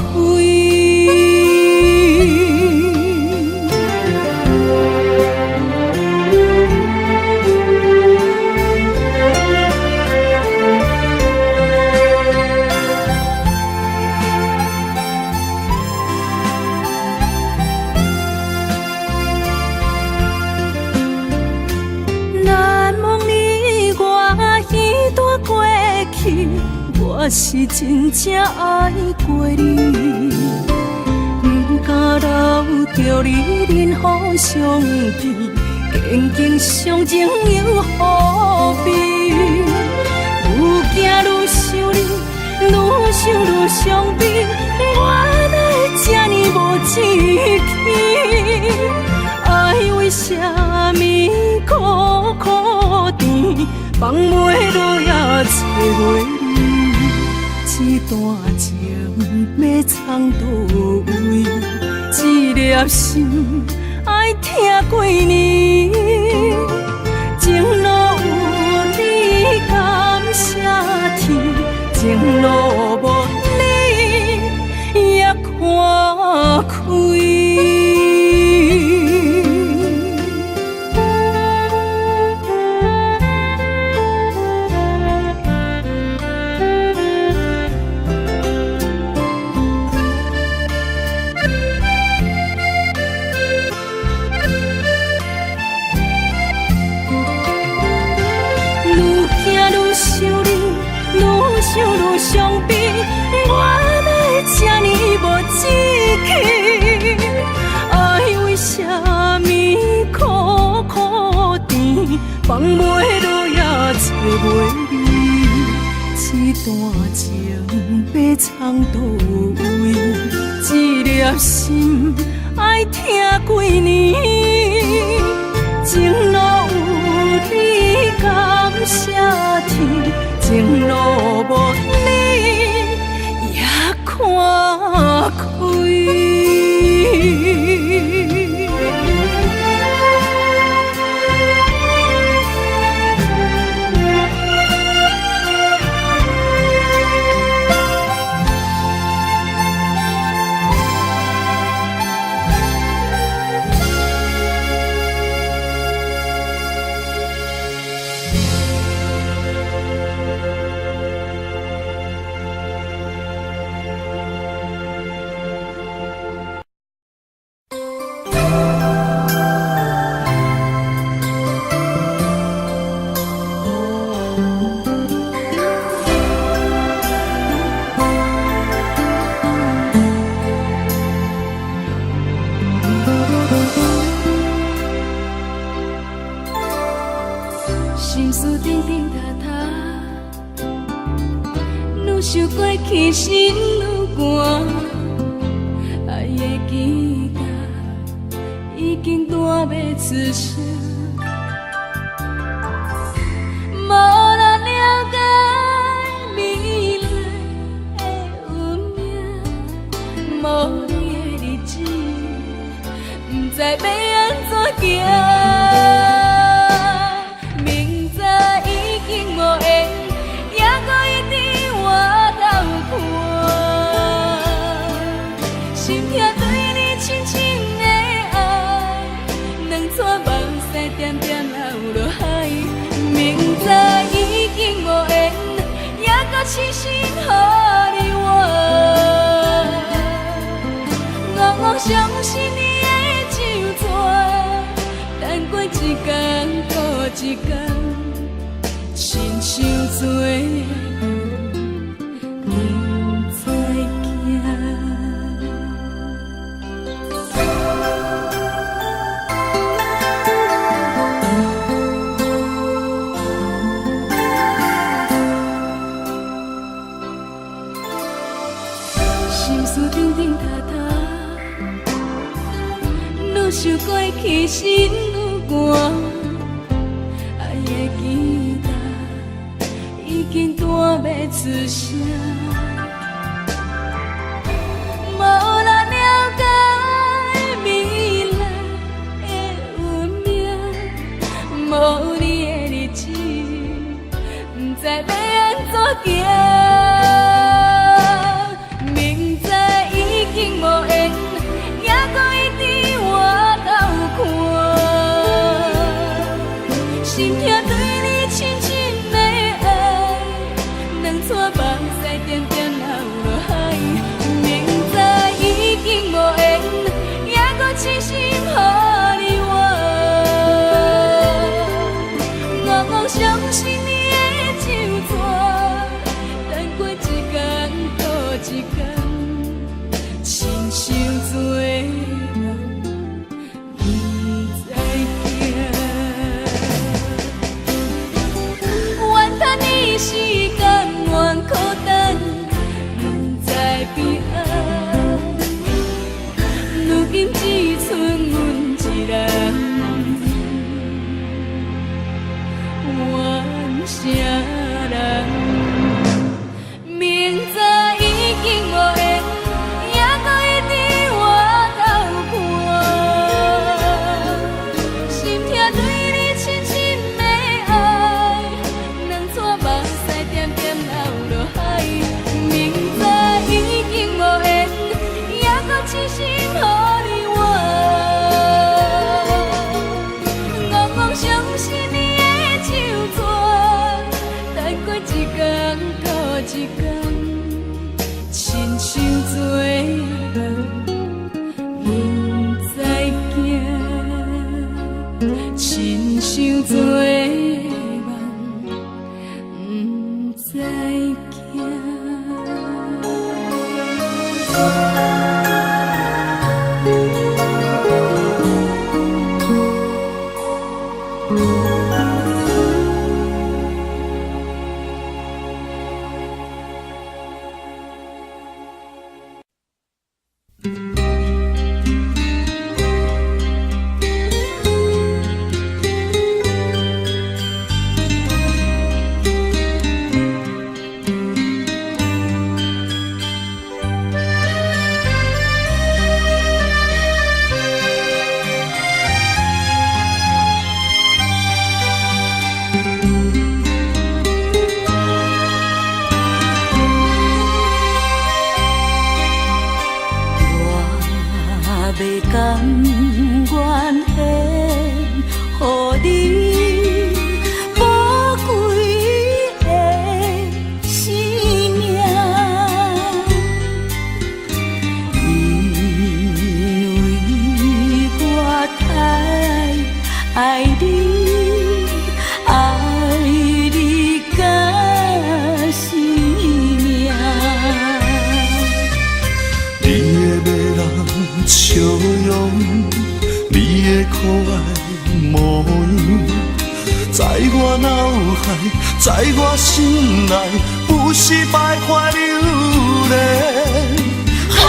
難忘你我彼段過去，我是真正愛過你，不敢留著你忍予傷悲，堅強傷情又何必？愈行愈想你，愈想愈傷悲，我哪會這呢無志氣？愛為啥物苦苦甜，放袂落也揣袂離？這段情欲藏佗位？這粒心愛疼幾年？情路有你感謝天，情路無你也看開。愈行愈想你，愈想愈傷悲，我哪會這呢無志氣？愛為啥物苦苦甜，放袂落也揣袂離？這段情欲藏佗位？這粒心愛疼幾年？情路有你感謝天，情路無你也看開。心事叮叮答答，愈想過去心愈寒，愛的期待已經彈袂出聲，無人了解美麗的運命，無你的日子，不知欲按怎行。明知已經無緣，猶閣一直回頭看，心痛對你深深的愛，兩撮目屎點點流落海。明知已經無緣，猶閣痴心予你怨，戆戆相信你的酒醉，等過一工閣一工，親像做不知驚。想過去心愈寒，愛的吉他已經彈袂出聲。無人了解未來的運命，無你的日子，毋知欲按怎行。明知已經無緣，猶閣一直回頭看，心痛對你深深的愛，兩撮目屎點點流落海。明知已經無緣，猶閣痴心予你怨，戆戆相信你的手紙，等過一工閣一工，親像做夢，毋知行。怨叹你是甘愿苦等，毋知彼岸。如今只剩阮一人，怨啥人？明知已經無緣，猶閣一直回頭看，心痛對你深深的愛，兩撮目屎點點流落海。明知已經無緣，猶閣痴心予你怨，戆戆相信你的手紙，等過一工閣一工，親像做夢，毋知行，親像做夢，毋知行。我欲甘願獻予你寶貴的生命，因為我太愛你，愛你甲生命。你的迷人笑容，你的可愛模樣，在我腦海，在我心內，不是徘徊流連。啊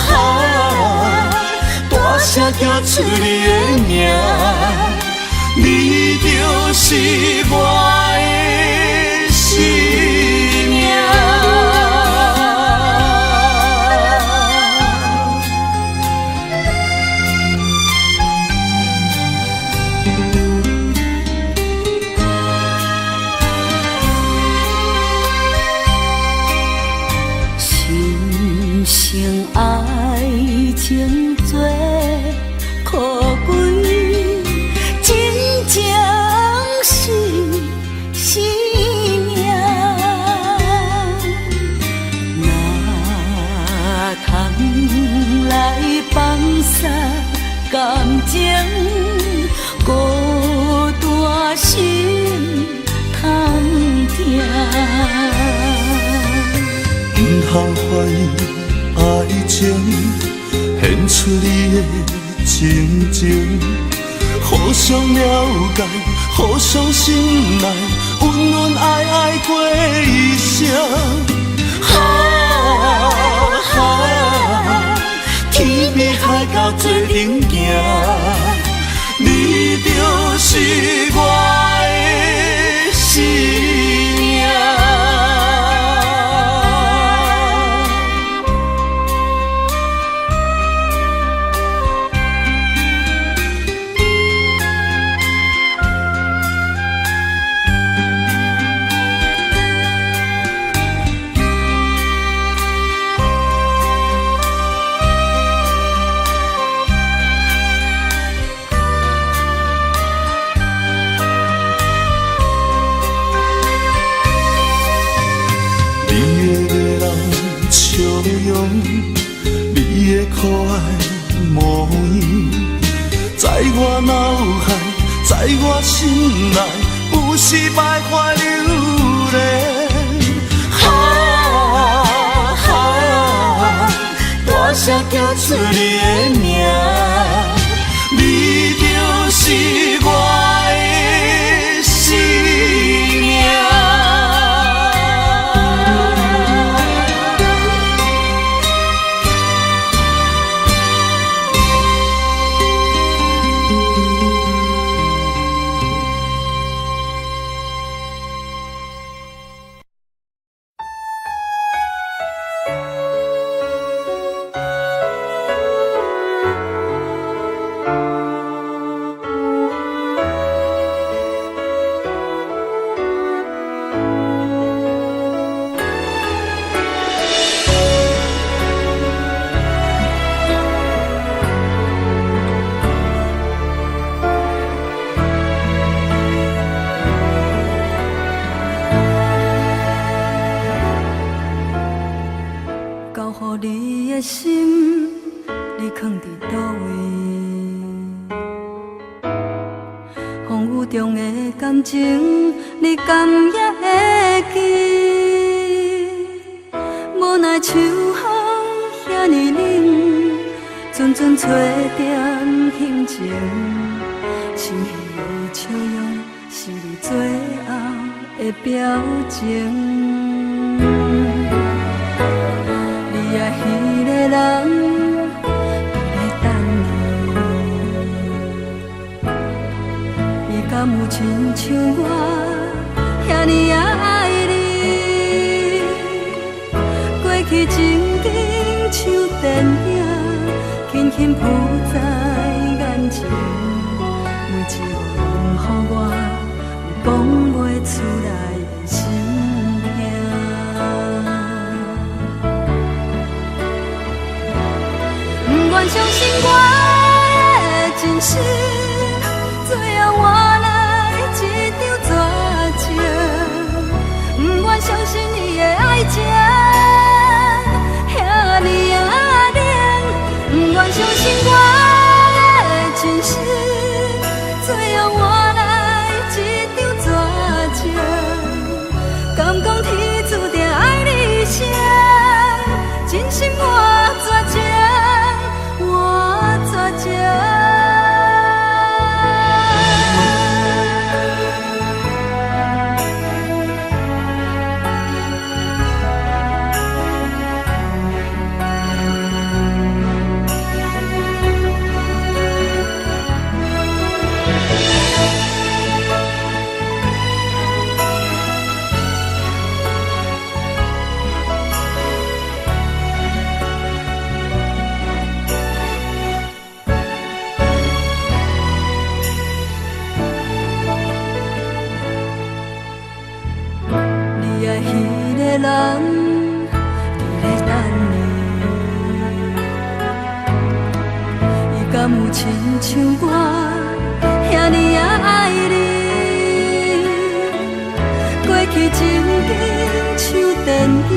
啊！大聲叫出你的名，你就是我的生命。深深愛情最可貴，真情是生命。若通來放捒感情，孤單心通疼。毋通懷疑愛情，獻出你的真情，互相了解，互相信賴，恩恩愛愛過一生。啊啊！天天边海角做阵行，你就是我的生命。你的迷人笑容，你的可爱模样，在我脑海，在我心内，有时徘徊流连。哈哈，大声叫出你的名，你就是我的生命。交予你的心，你藏伫佗位？风雨中的感情，你敢也会记？无奈秋风遐呢冷，阵阵吹点心情，深彼的笑容是你最后的表情。你爱彼个人伫咧等你，伊敢有亲像我遐呢仔爱你？过去情景像电影，轻轻浮在眼前，每一幕拢予我有讲袂出来的心痛。不愿相信我的真心，最后换来一场绝情。不愿相信伊的爱情遐呢仔冷，不愿相信我的真心，最后换来一场绝情。敢讲天注定爱你谁？真心换绝情，换绝情。你爱彼个人伫咧等你，伊敢有亲像我遐呢仔爱你？过去情景像电影，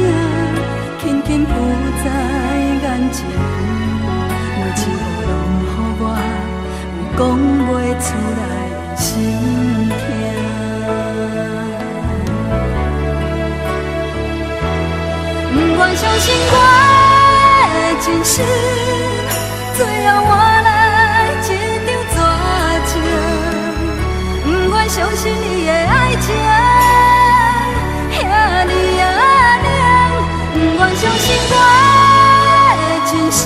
轻轻浮在眼前，每一幕拢予我有讲袂出来的心痛。不愿相信我的真心，最后换来一场绝情。不愿相信伊的爱情遐呢仔冷，不愿相信我的真心，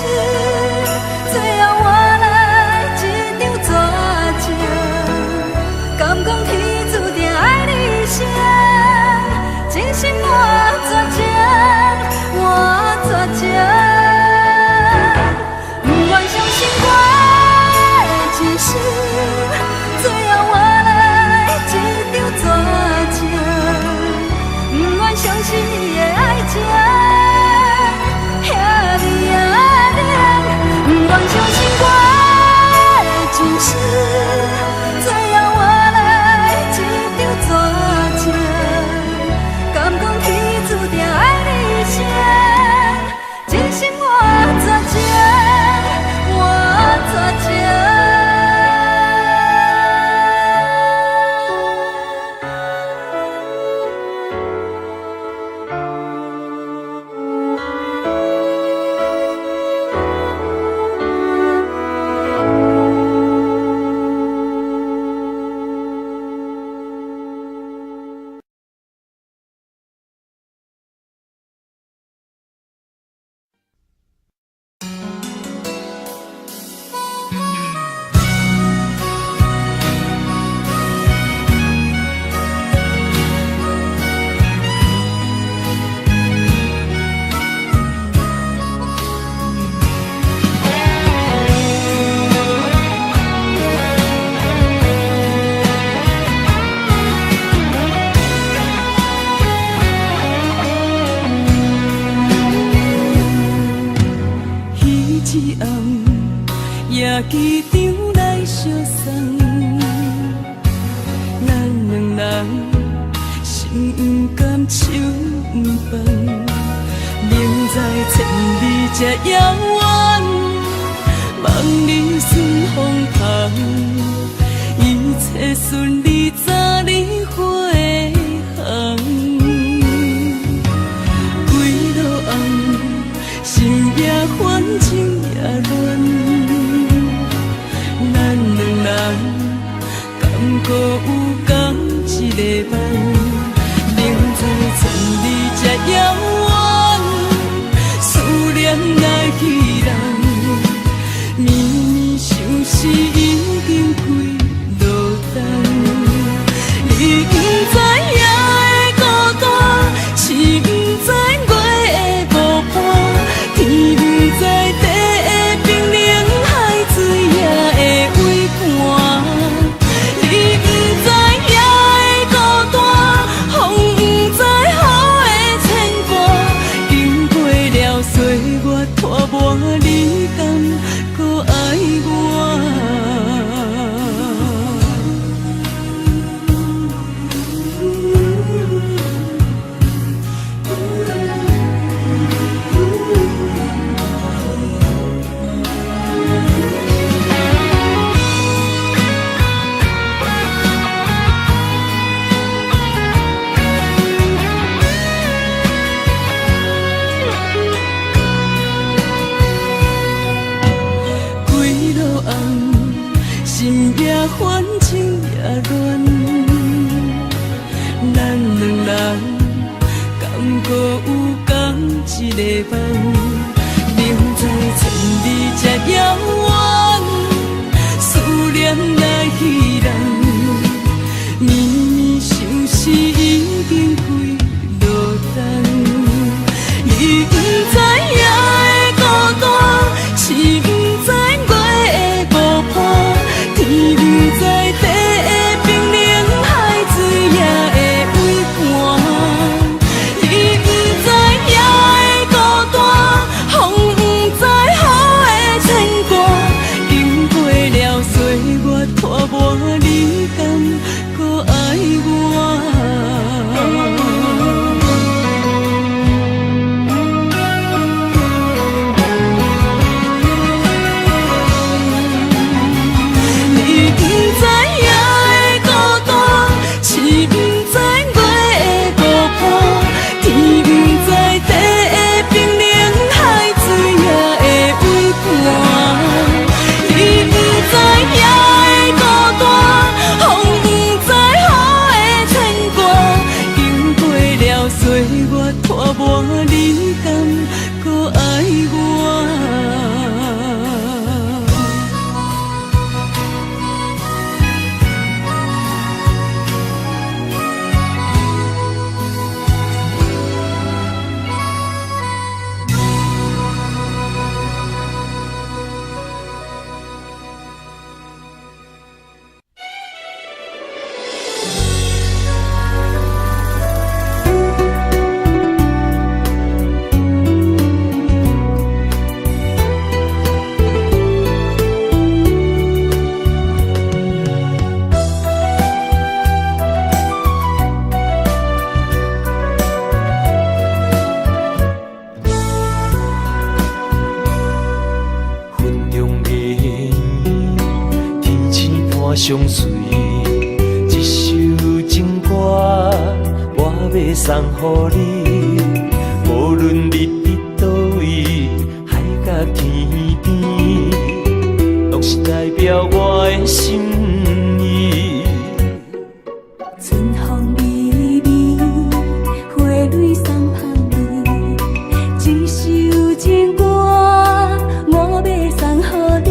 夜機場來相送。咱兩人心毋甘手毋放，明知千里這遙遠，望你順風帆，一切順利早日飛航。幾落暗，心也煩，情也亂，咱兩人敢閣有仝一个夢？明知千里這遙遠，思念來去人，绵绵相思已經幾落冬。你不知夜的孤單，星不知月的無伴，天不知地的冰冷，海水也會畏寒。你不知夜的孤單，風不知雨的牽掛，經過了歲月拖磨，你敢閣愛我？幾落暗，心也煩，情也亂，咱兩人敢閣有仝一个夢？明知千里這遙遠，思念來去人，绵绵相思已經幾落冬。你不知夜的孤單，星不知月的無伴，天不知地的冰冷，海水也會畏寒。你不知夜的孤單，風不知雨的牽掛，經過了歲月拖磨，你敢閣愛我？你不知夜的孤單，星不知月的無伴，天不知地的冰冷，海水也會畏寒。你不知夜的孤單，風不知雨的牽掛，經過了歲月拖磨，你敢閣愛我？云中言，天星伴相隨，這首情歌我欲送予你。無論你佇佗位，海角天邊，攏是代表我的心意。春風微微，花蕊送芳味。這首情歌我欲送予你，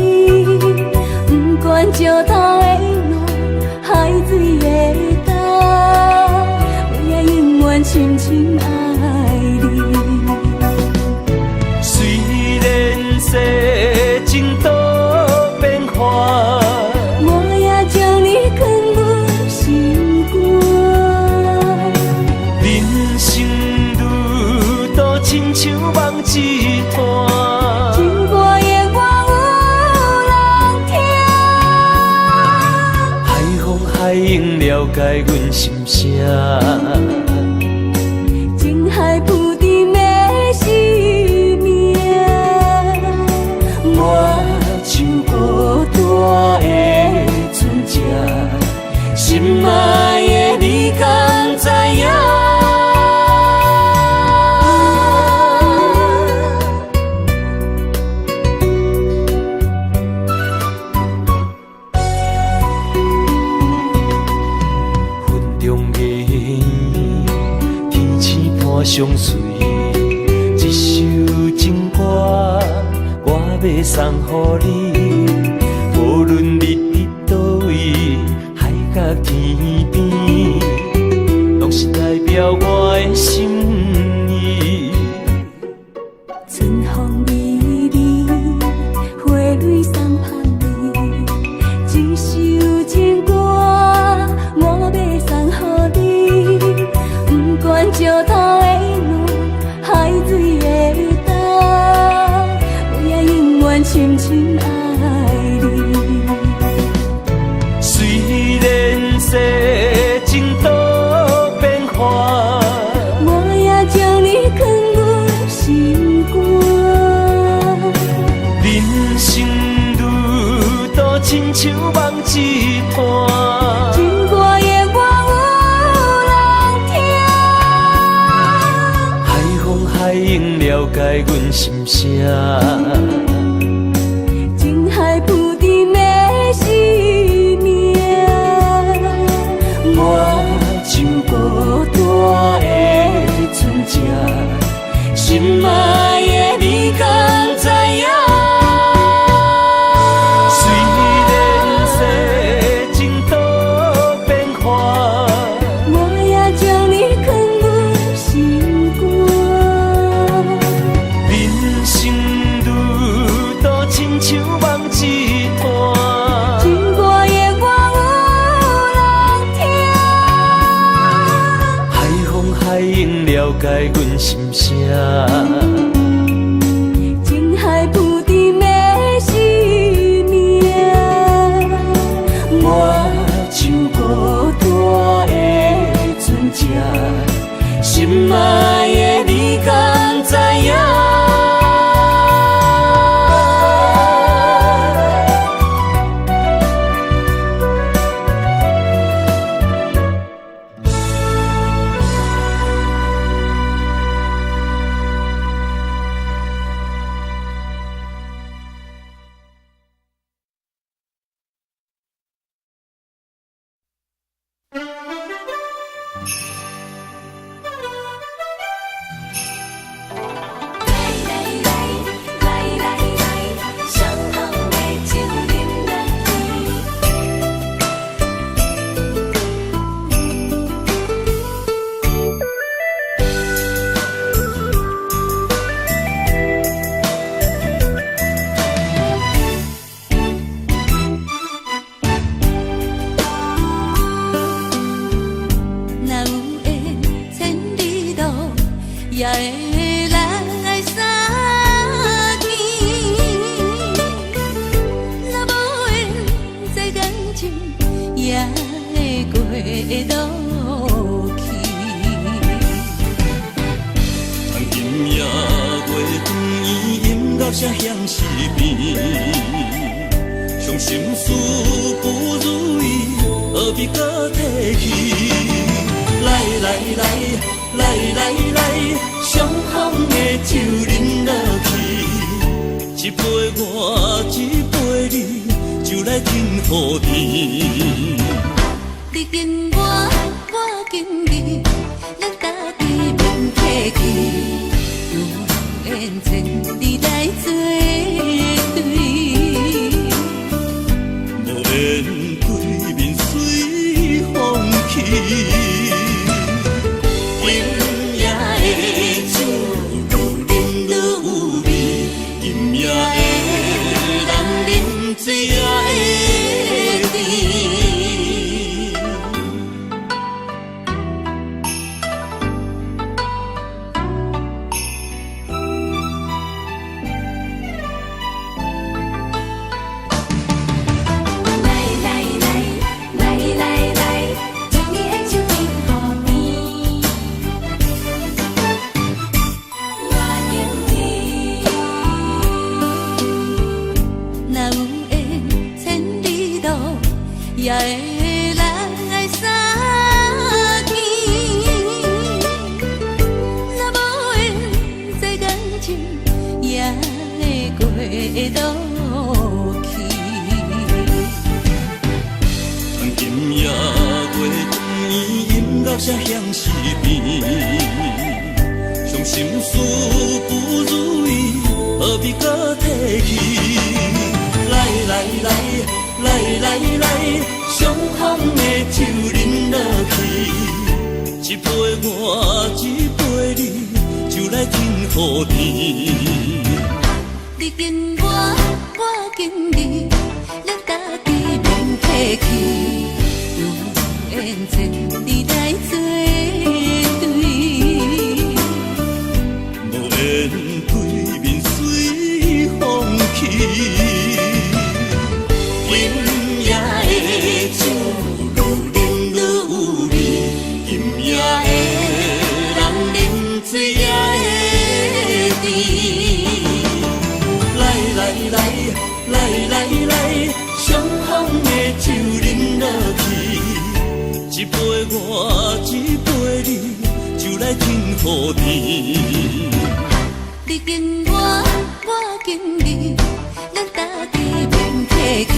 不管石頭的路，海水的干，我也永遠深深愛你。雖然世情多變幻，我也將你囥阮心肝。人生路途親像夢一段，情歌永遠有人解阮心聲。情海浮沉的生命，我像孤單的船隻，心愛的你敢知影？云中月圆，天星伴相随，这首情歌我欲送予你。無論你佇佗位，海角天邊，攏是代表我的心意。春風美麗，花蕊送芳你，這首情歌我欲送予你。不管石頭會軟，海水會干，我也永遠深深愛你。雖然世情多變幻，我也將你囥阮心肝。人生路途親像夢一段，情歌永遠有人聽。海風海湧了解阮心聲。情海浮沉的生命，我像孤單的船隻，心愛的你敢知影？雖然世情多變幻，我也將你囥阮心肝。人生路途親像夢一段，情歌永遠有人聽。海風海湧了解阮心聲。情海浮沉的生命，我像孤單的船隻，心愛的你敢知影？來來來來來來，上好的酒啉落去。若有緣千里路，也會來相見。若無緣在感情，也會過落去。趁今夜月圓圓，音樂聲響四边，伤心事不如意，何必阁提起？來來來來來來，上好的酒啉落去，一杯我，一杯你，酒來天予甜。你敬我，我敬你，咱家己免客氣。有緣千里來做對，無緣對面隨風去。今夜的酒愈啉愈有味，今夜的人啉醉也會甜。來來來來來來，也會來相見。若無緣這感情也會過落去。今夜月圓，音樂聲響四边，伤心事不如意，何必閣提起？來來來來來來，傷風的酒啉落去，一杯我一杯你，酒來天予甜。你敬我，我敬你，咱家己免客氣。有緣千里來做對，無緣對面隨風去。今夜的酒愈啉愈有味，今夜的人啉醉也會甜。來來來來來來，傷風的酒啉落去，一杯我一杯你，酒來天予甜。你敬我，我敬你，咱家己免客氣。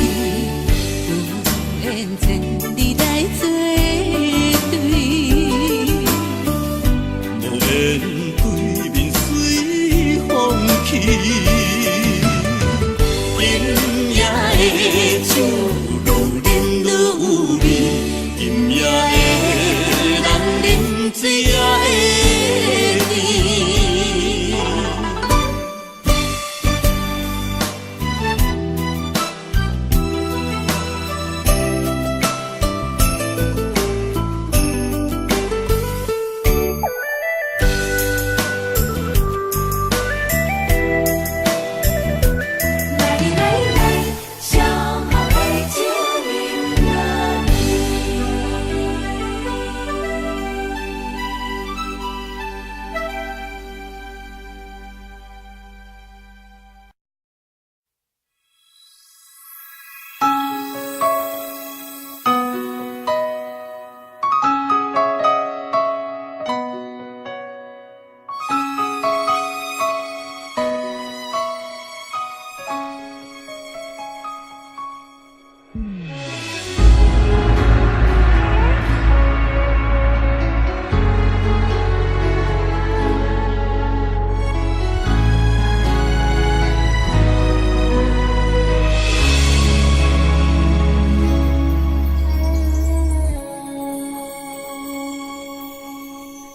有緣千里來做對，無緣對面隨風去。今夜的酒愈啉愈有味，今夜的人啉醉也會甜。來來來，上好的酒飲落去。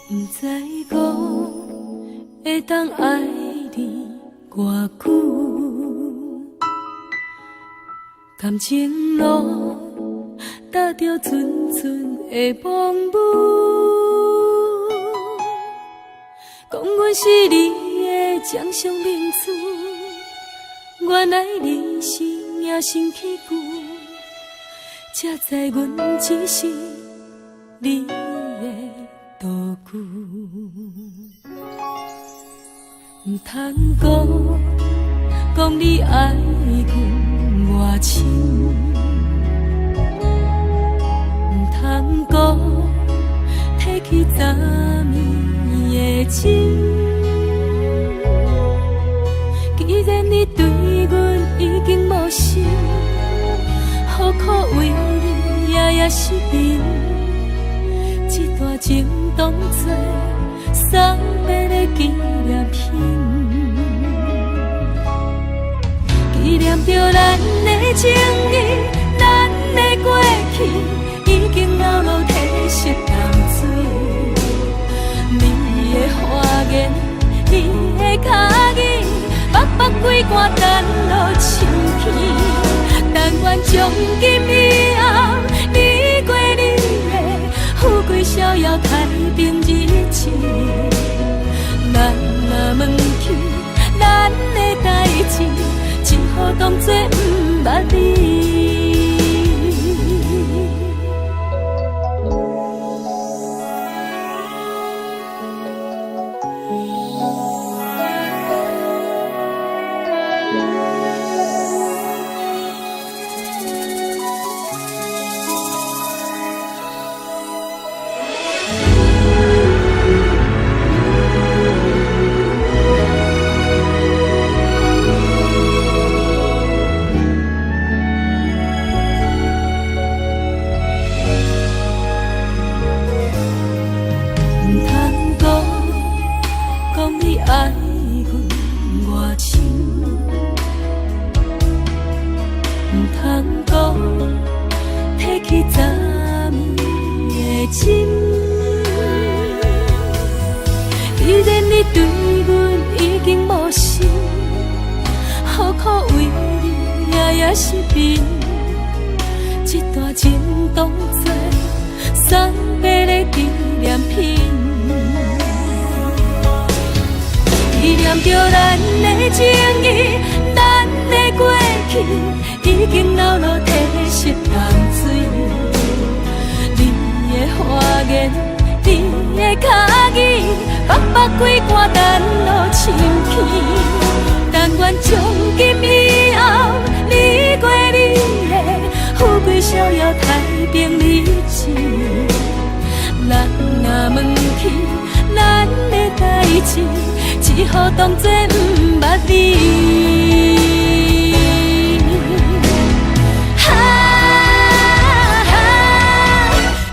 毋知講會當愛你偌久，感情路踏著陣陣的風雨，講阮是你的掌上明珠，原來你是隱身器具，才知阮只是你的道具。毋通講，講你愛阮偌深，毋通講，提起昨暝的情。既然你對阮已經無心，何苦為你夜夜失眠？這段情當作送別的紀念品，紀念著咱的情誼，咱的過去，已經流落褪色淡水。你的花言，你的跤語，目目規寒等落深去。但願從今以後，你過你的，富貴逍遙太平日子。咱若問起咱的代誌，只好當作毋捌你。毋通阁提起昨暝的情。既然你對阮已經無心，何苦為你夜夜失眠？這段情當作送予的紀念品，紀念著咱的情誼，咱的過去，已經流落褪色淡水。你的花言，你的跤語，北北規寒等落深去。但願從今以後，你過你的，富貴逍遙太平日子。人若問起咱的代誌，只好當作毋捌你。哈，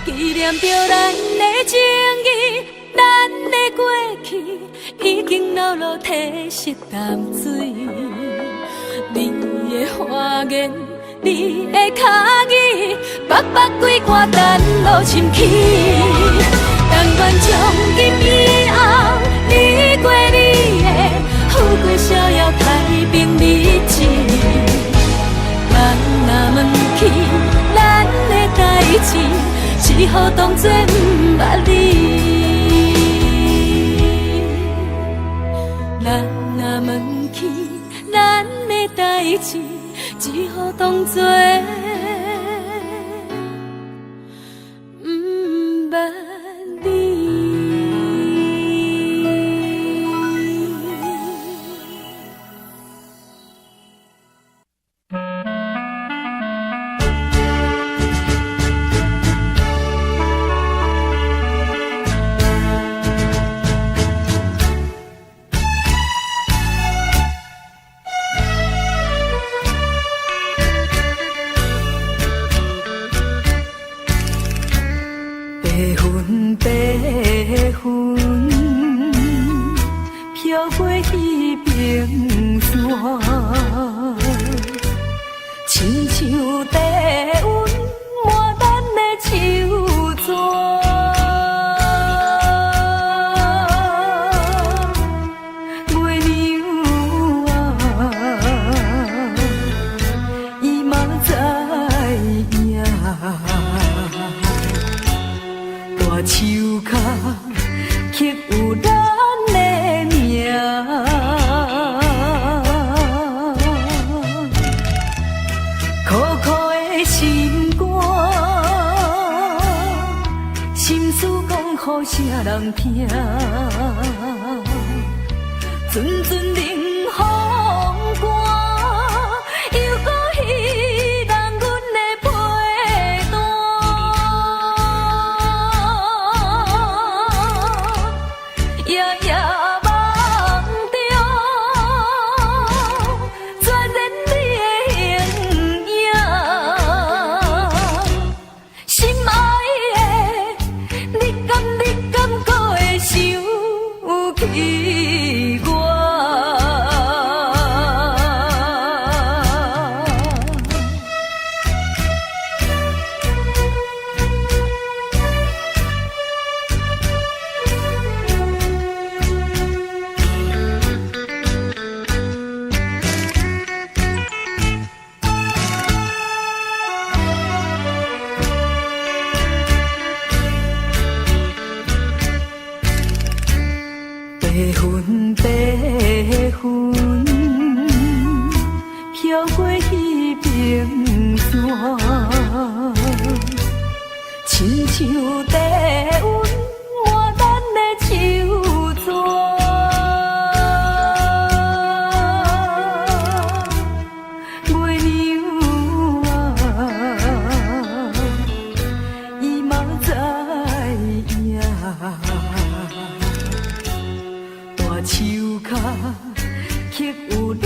紀念著咱的情誼，咱的過去，已經流落褪色淡水。你的花言，你的跤語，北北規寒等落深去。但願從今以後，你過你的，富貴逍遙太平日子。人若問起咱的代誌，只好當作毋捌你。人若問起咱的代誌，只好當作毋捌你。白云白云，飘过彼边山，亲像地温满咱的手纸。月娘啊，伊嘛知影。大树跤刻有咱的名，苦苦的心肝，心事讲予啥人听？阵阵冷风寒，又阁彼人阮的被单。夜夜梦中，全然你的形影。心爱的，你敢阁会想起我？白云白云，飘过彼边山，亲像地温满咱的手纸。月娘啊，伊嘛知影。大树跤刻有咱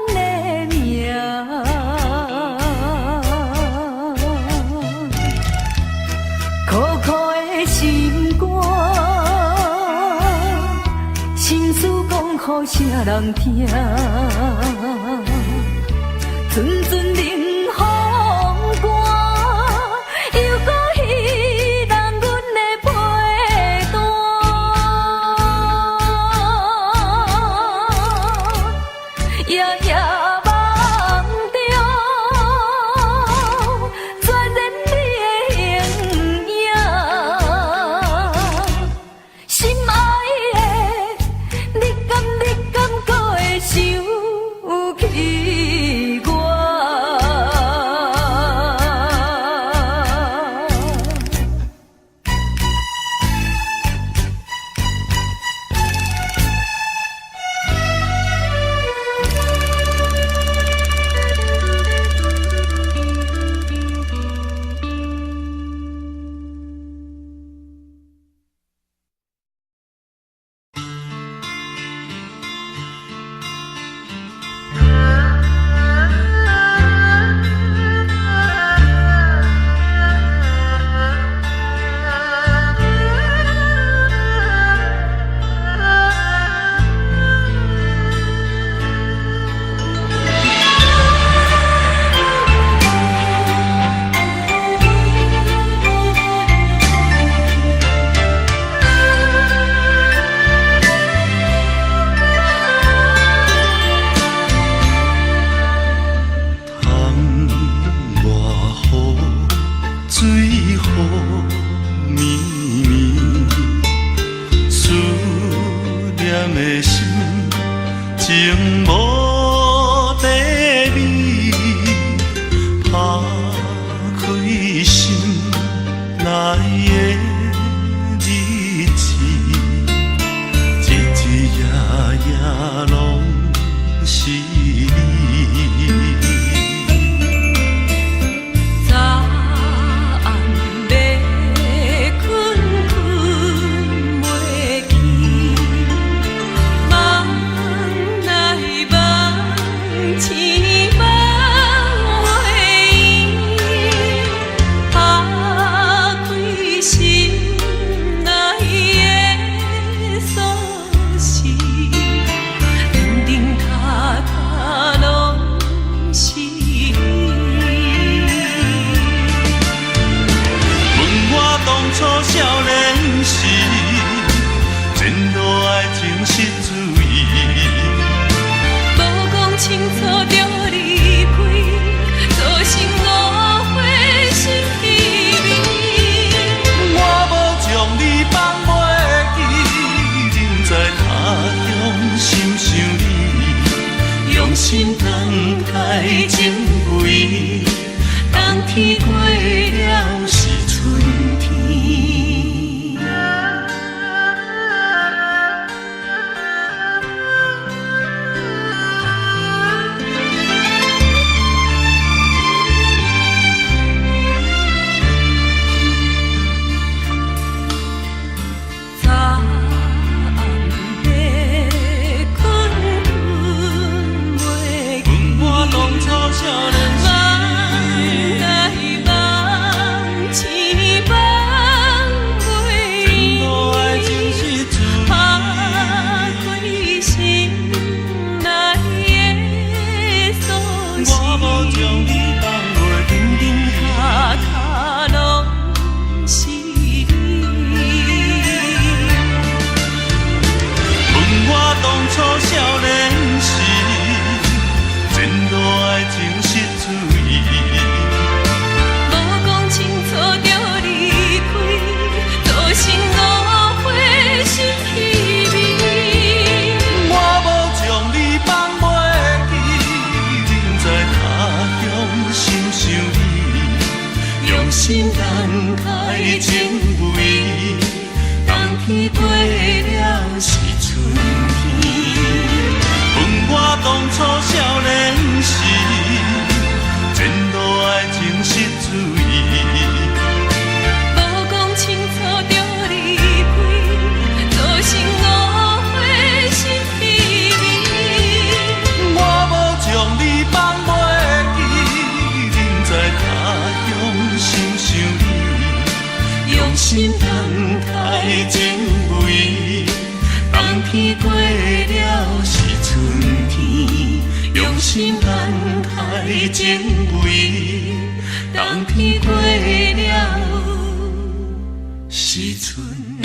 的名，苦苦的心肝，心事讲予啥人听？阵阵冷风初少年時，前路愛情失注意。無講清楚就離開，造成誤會心稀微。我無將你放袂記，人在他鄉心想你，用心等待情味。冬天過了是春天，問我當初少年時，前路愛情失注意。無講清楚就離開，造成誤會心稀微。我無將你放袂記，人在他鄉心想你，用心等待情味。冬天過了是春天，用心等待情味。冬天過了是春天。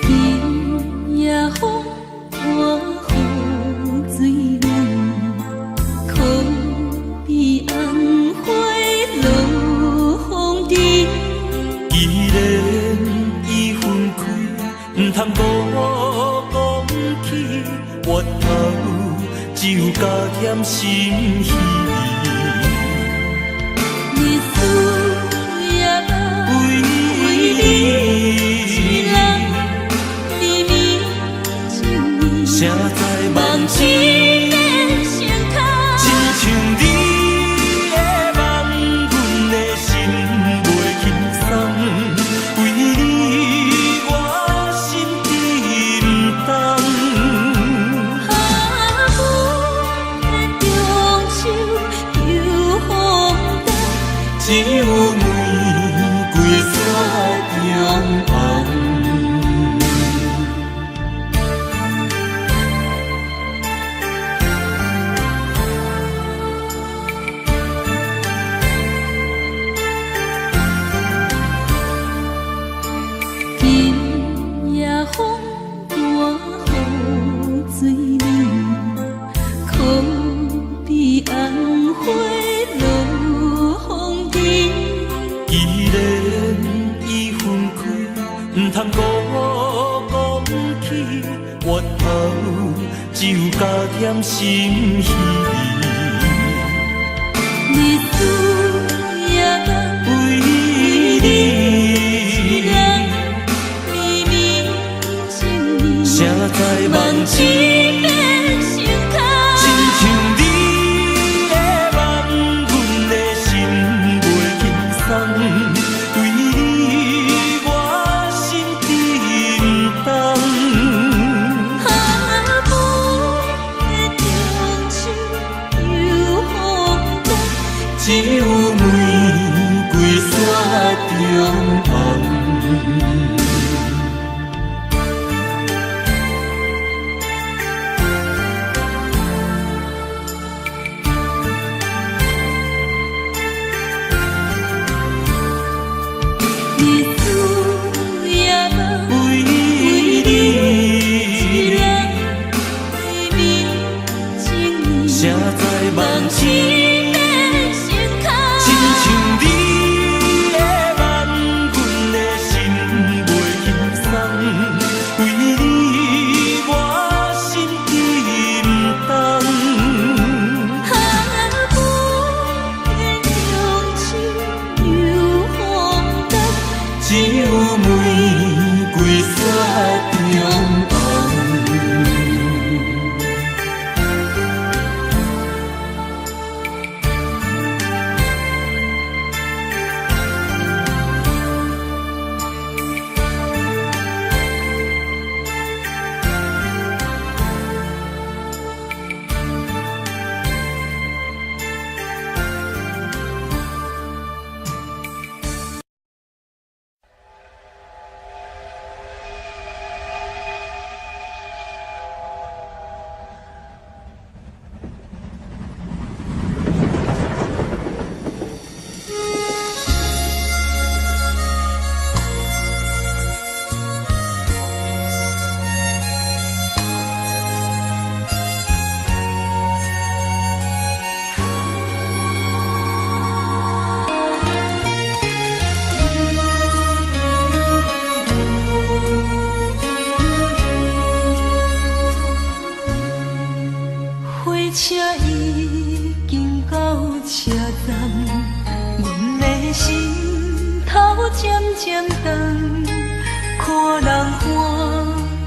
今夜風我雨水冷，可比紅花落紅塵。既然已分開，毋通閣講起，回頭只有加添心虚。日思夜夢為為你一人绵綿情意，誰在梦梦一中？变成空。亲像你的梦，阮的心袂輕鬆。為你我心沉重。哈阮的中秋求風冬，只有玫瑰雪中紅。今夜風大雨水冷，可比紅花落紅塵。既然已分開，毋通閣講起，回頭只有加添心虚。日思夜夢為你一人绵綿情意，誰在梦梦一中？变成空。亲像你的梦，阮的心袂輕鬆。為你我心沉重。哈阮的中秋求渐渐长，看人欢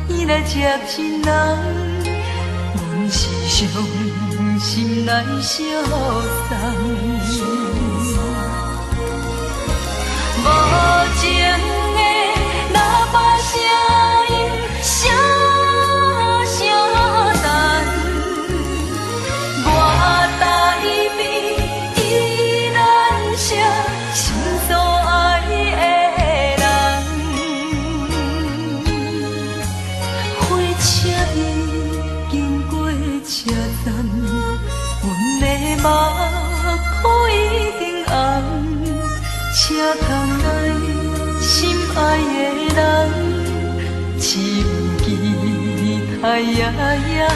喜来接亲人，阮是伤心来相送。无情的喇叭声音，声声等，我台边依然是心所爱的人。火车已经过车站，阮的目眶已经红。车窗内心爱的人，只有期待夜夜梦。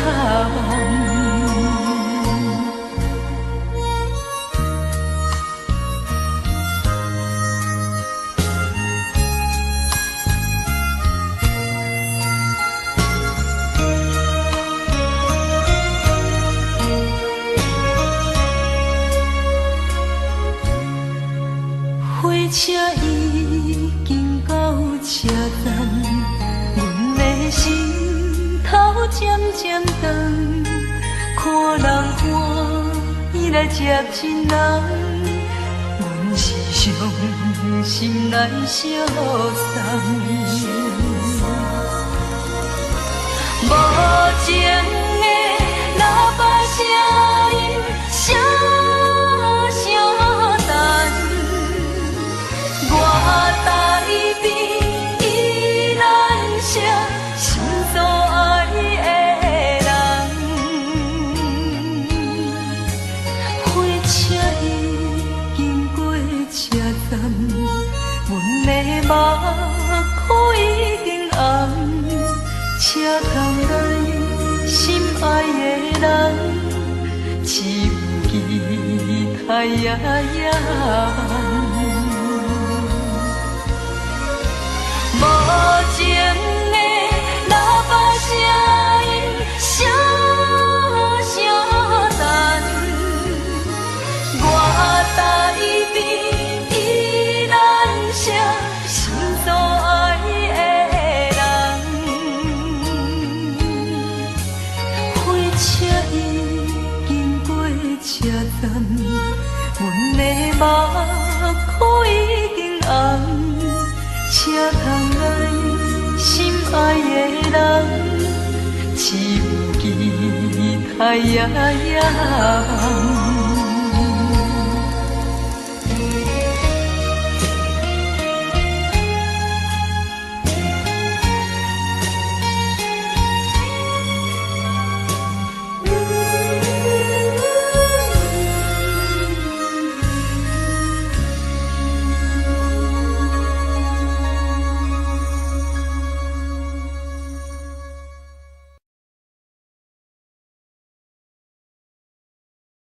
火车已经到车站，阮的心头渐渐长，看人欢喜来接亲人，阮是伤心来相送。无情的喇叭声音，声声等，我台边依然是心所爱的人。火车已经过车站，阮的目眶已经红。车窗内心爱的人，只有期待夜夜梦。无情的喇叭声音，声声等，我台边依然是心所爱的人。火车已经过车站，阮的目眶已经红。车窗内心爱的人，只有期待夜夜梦。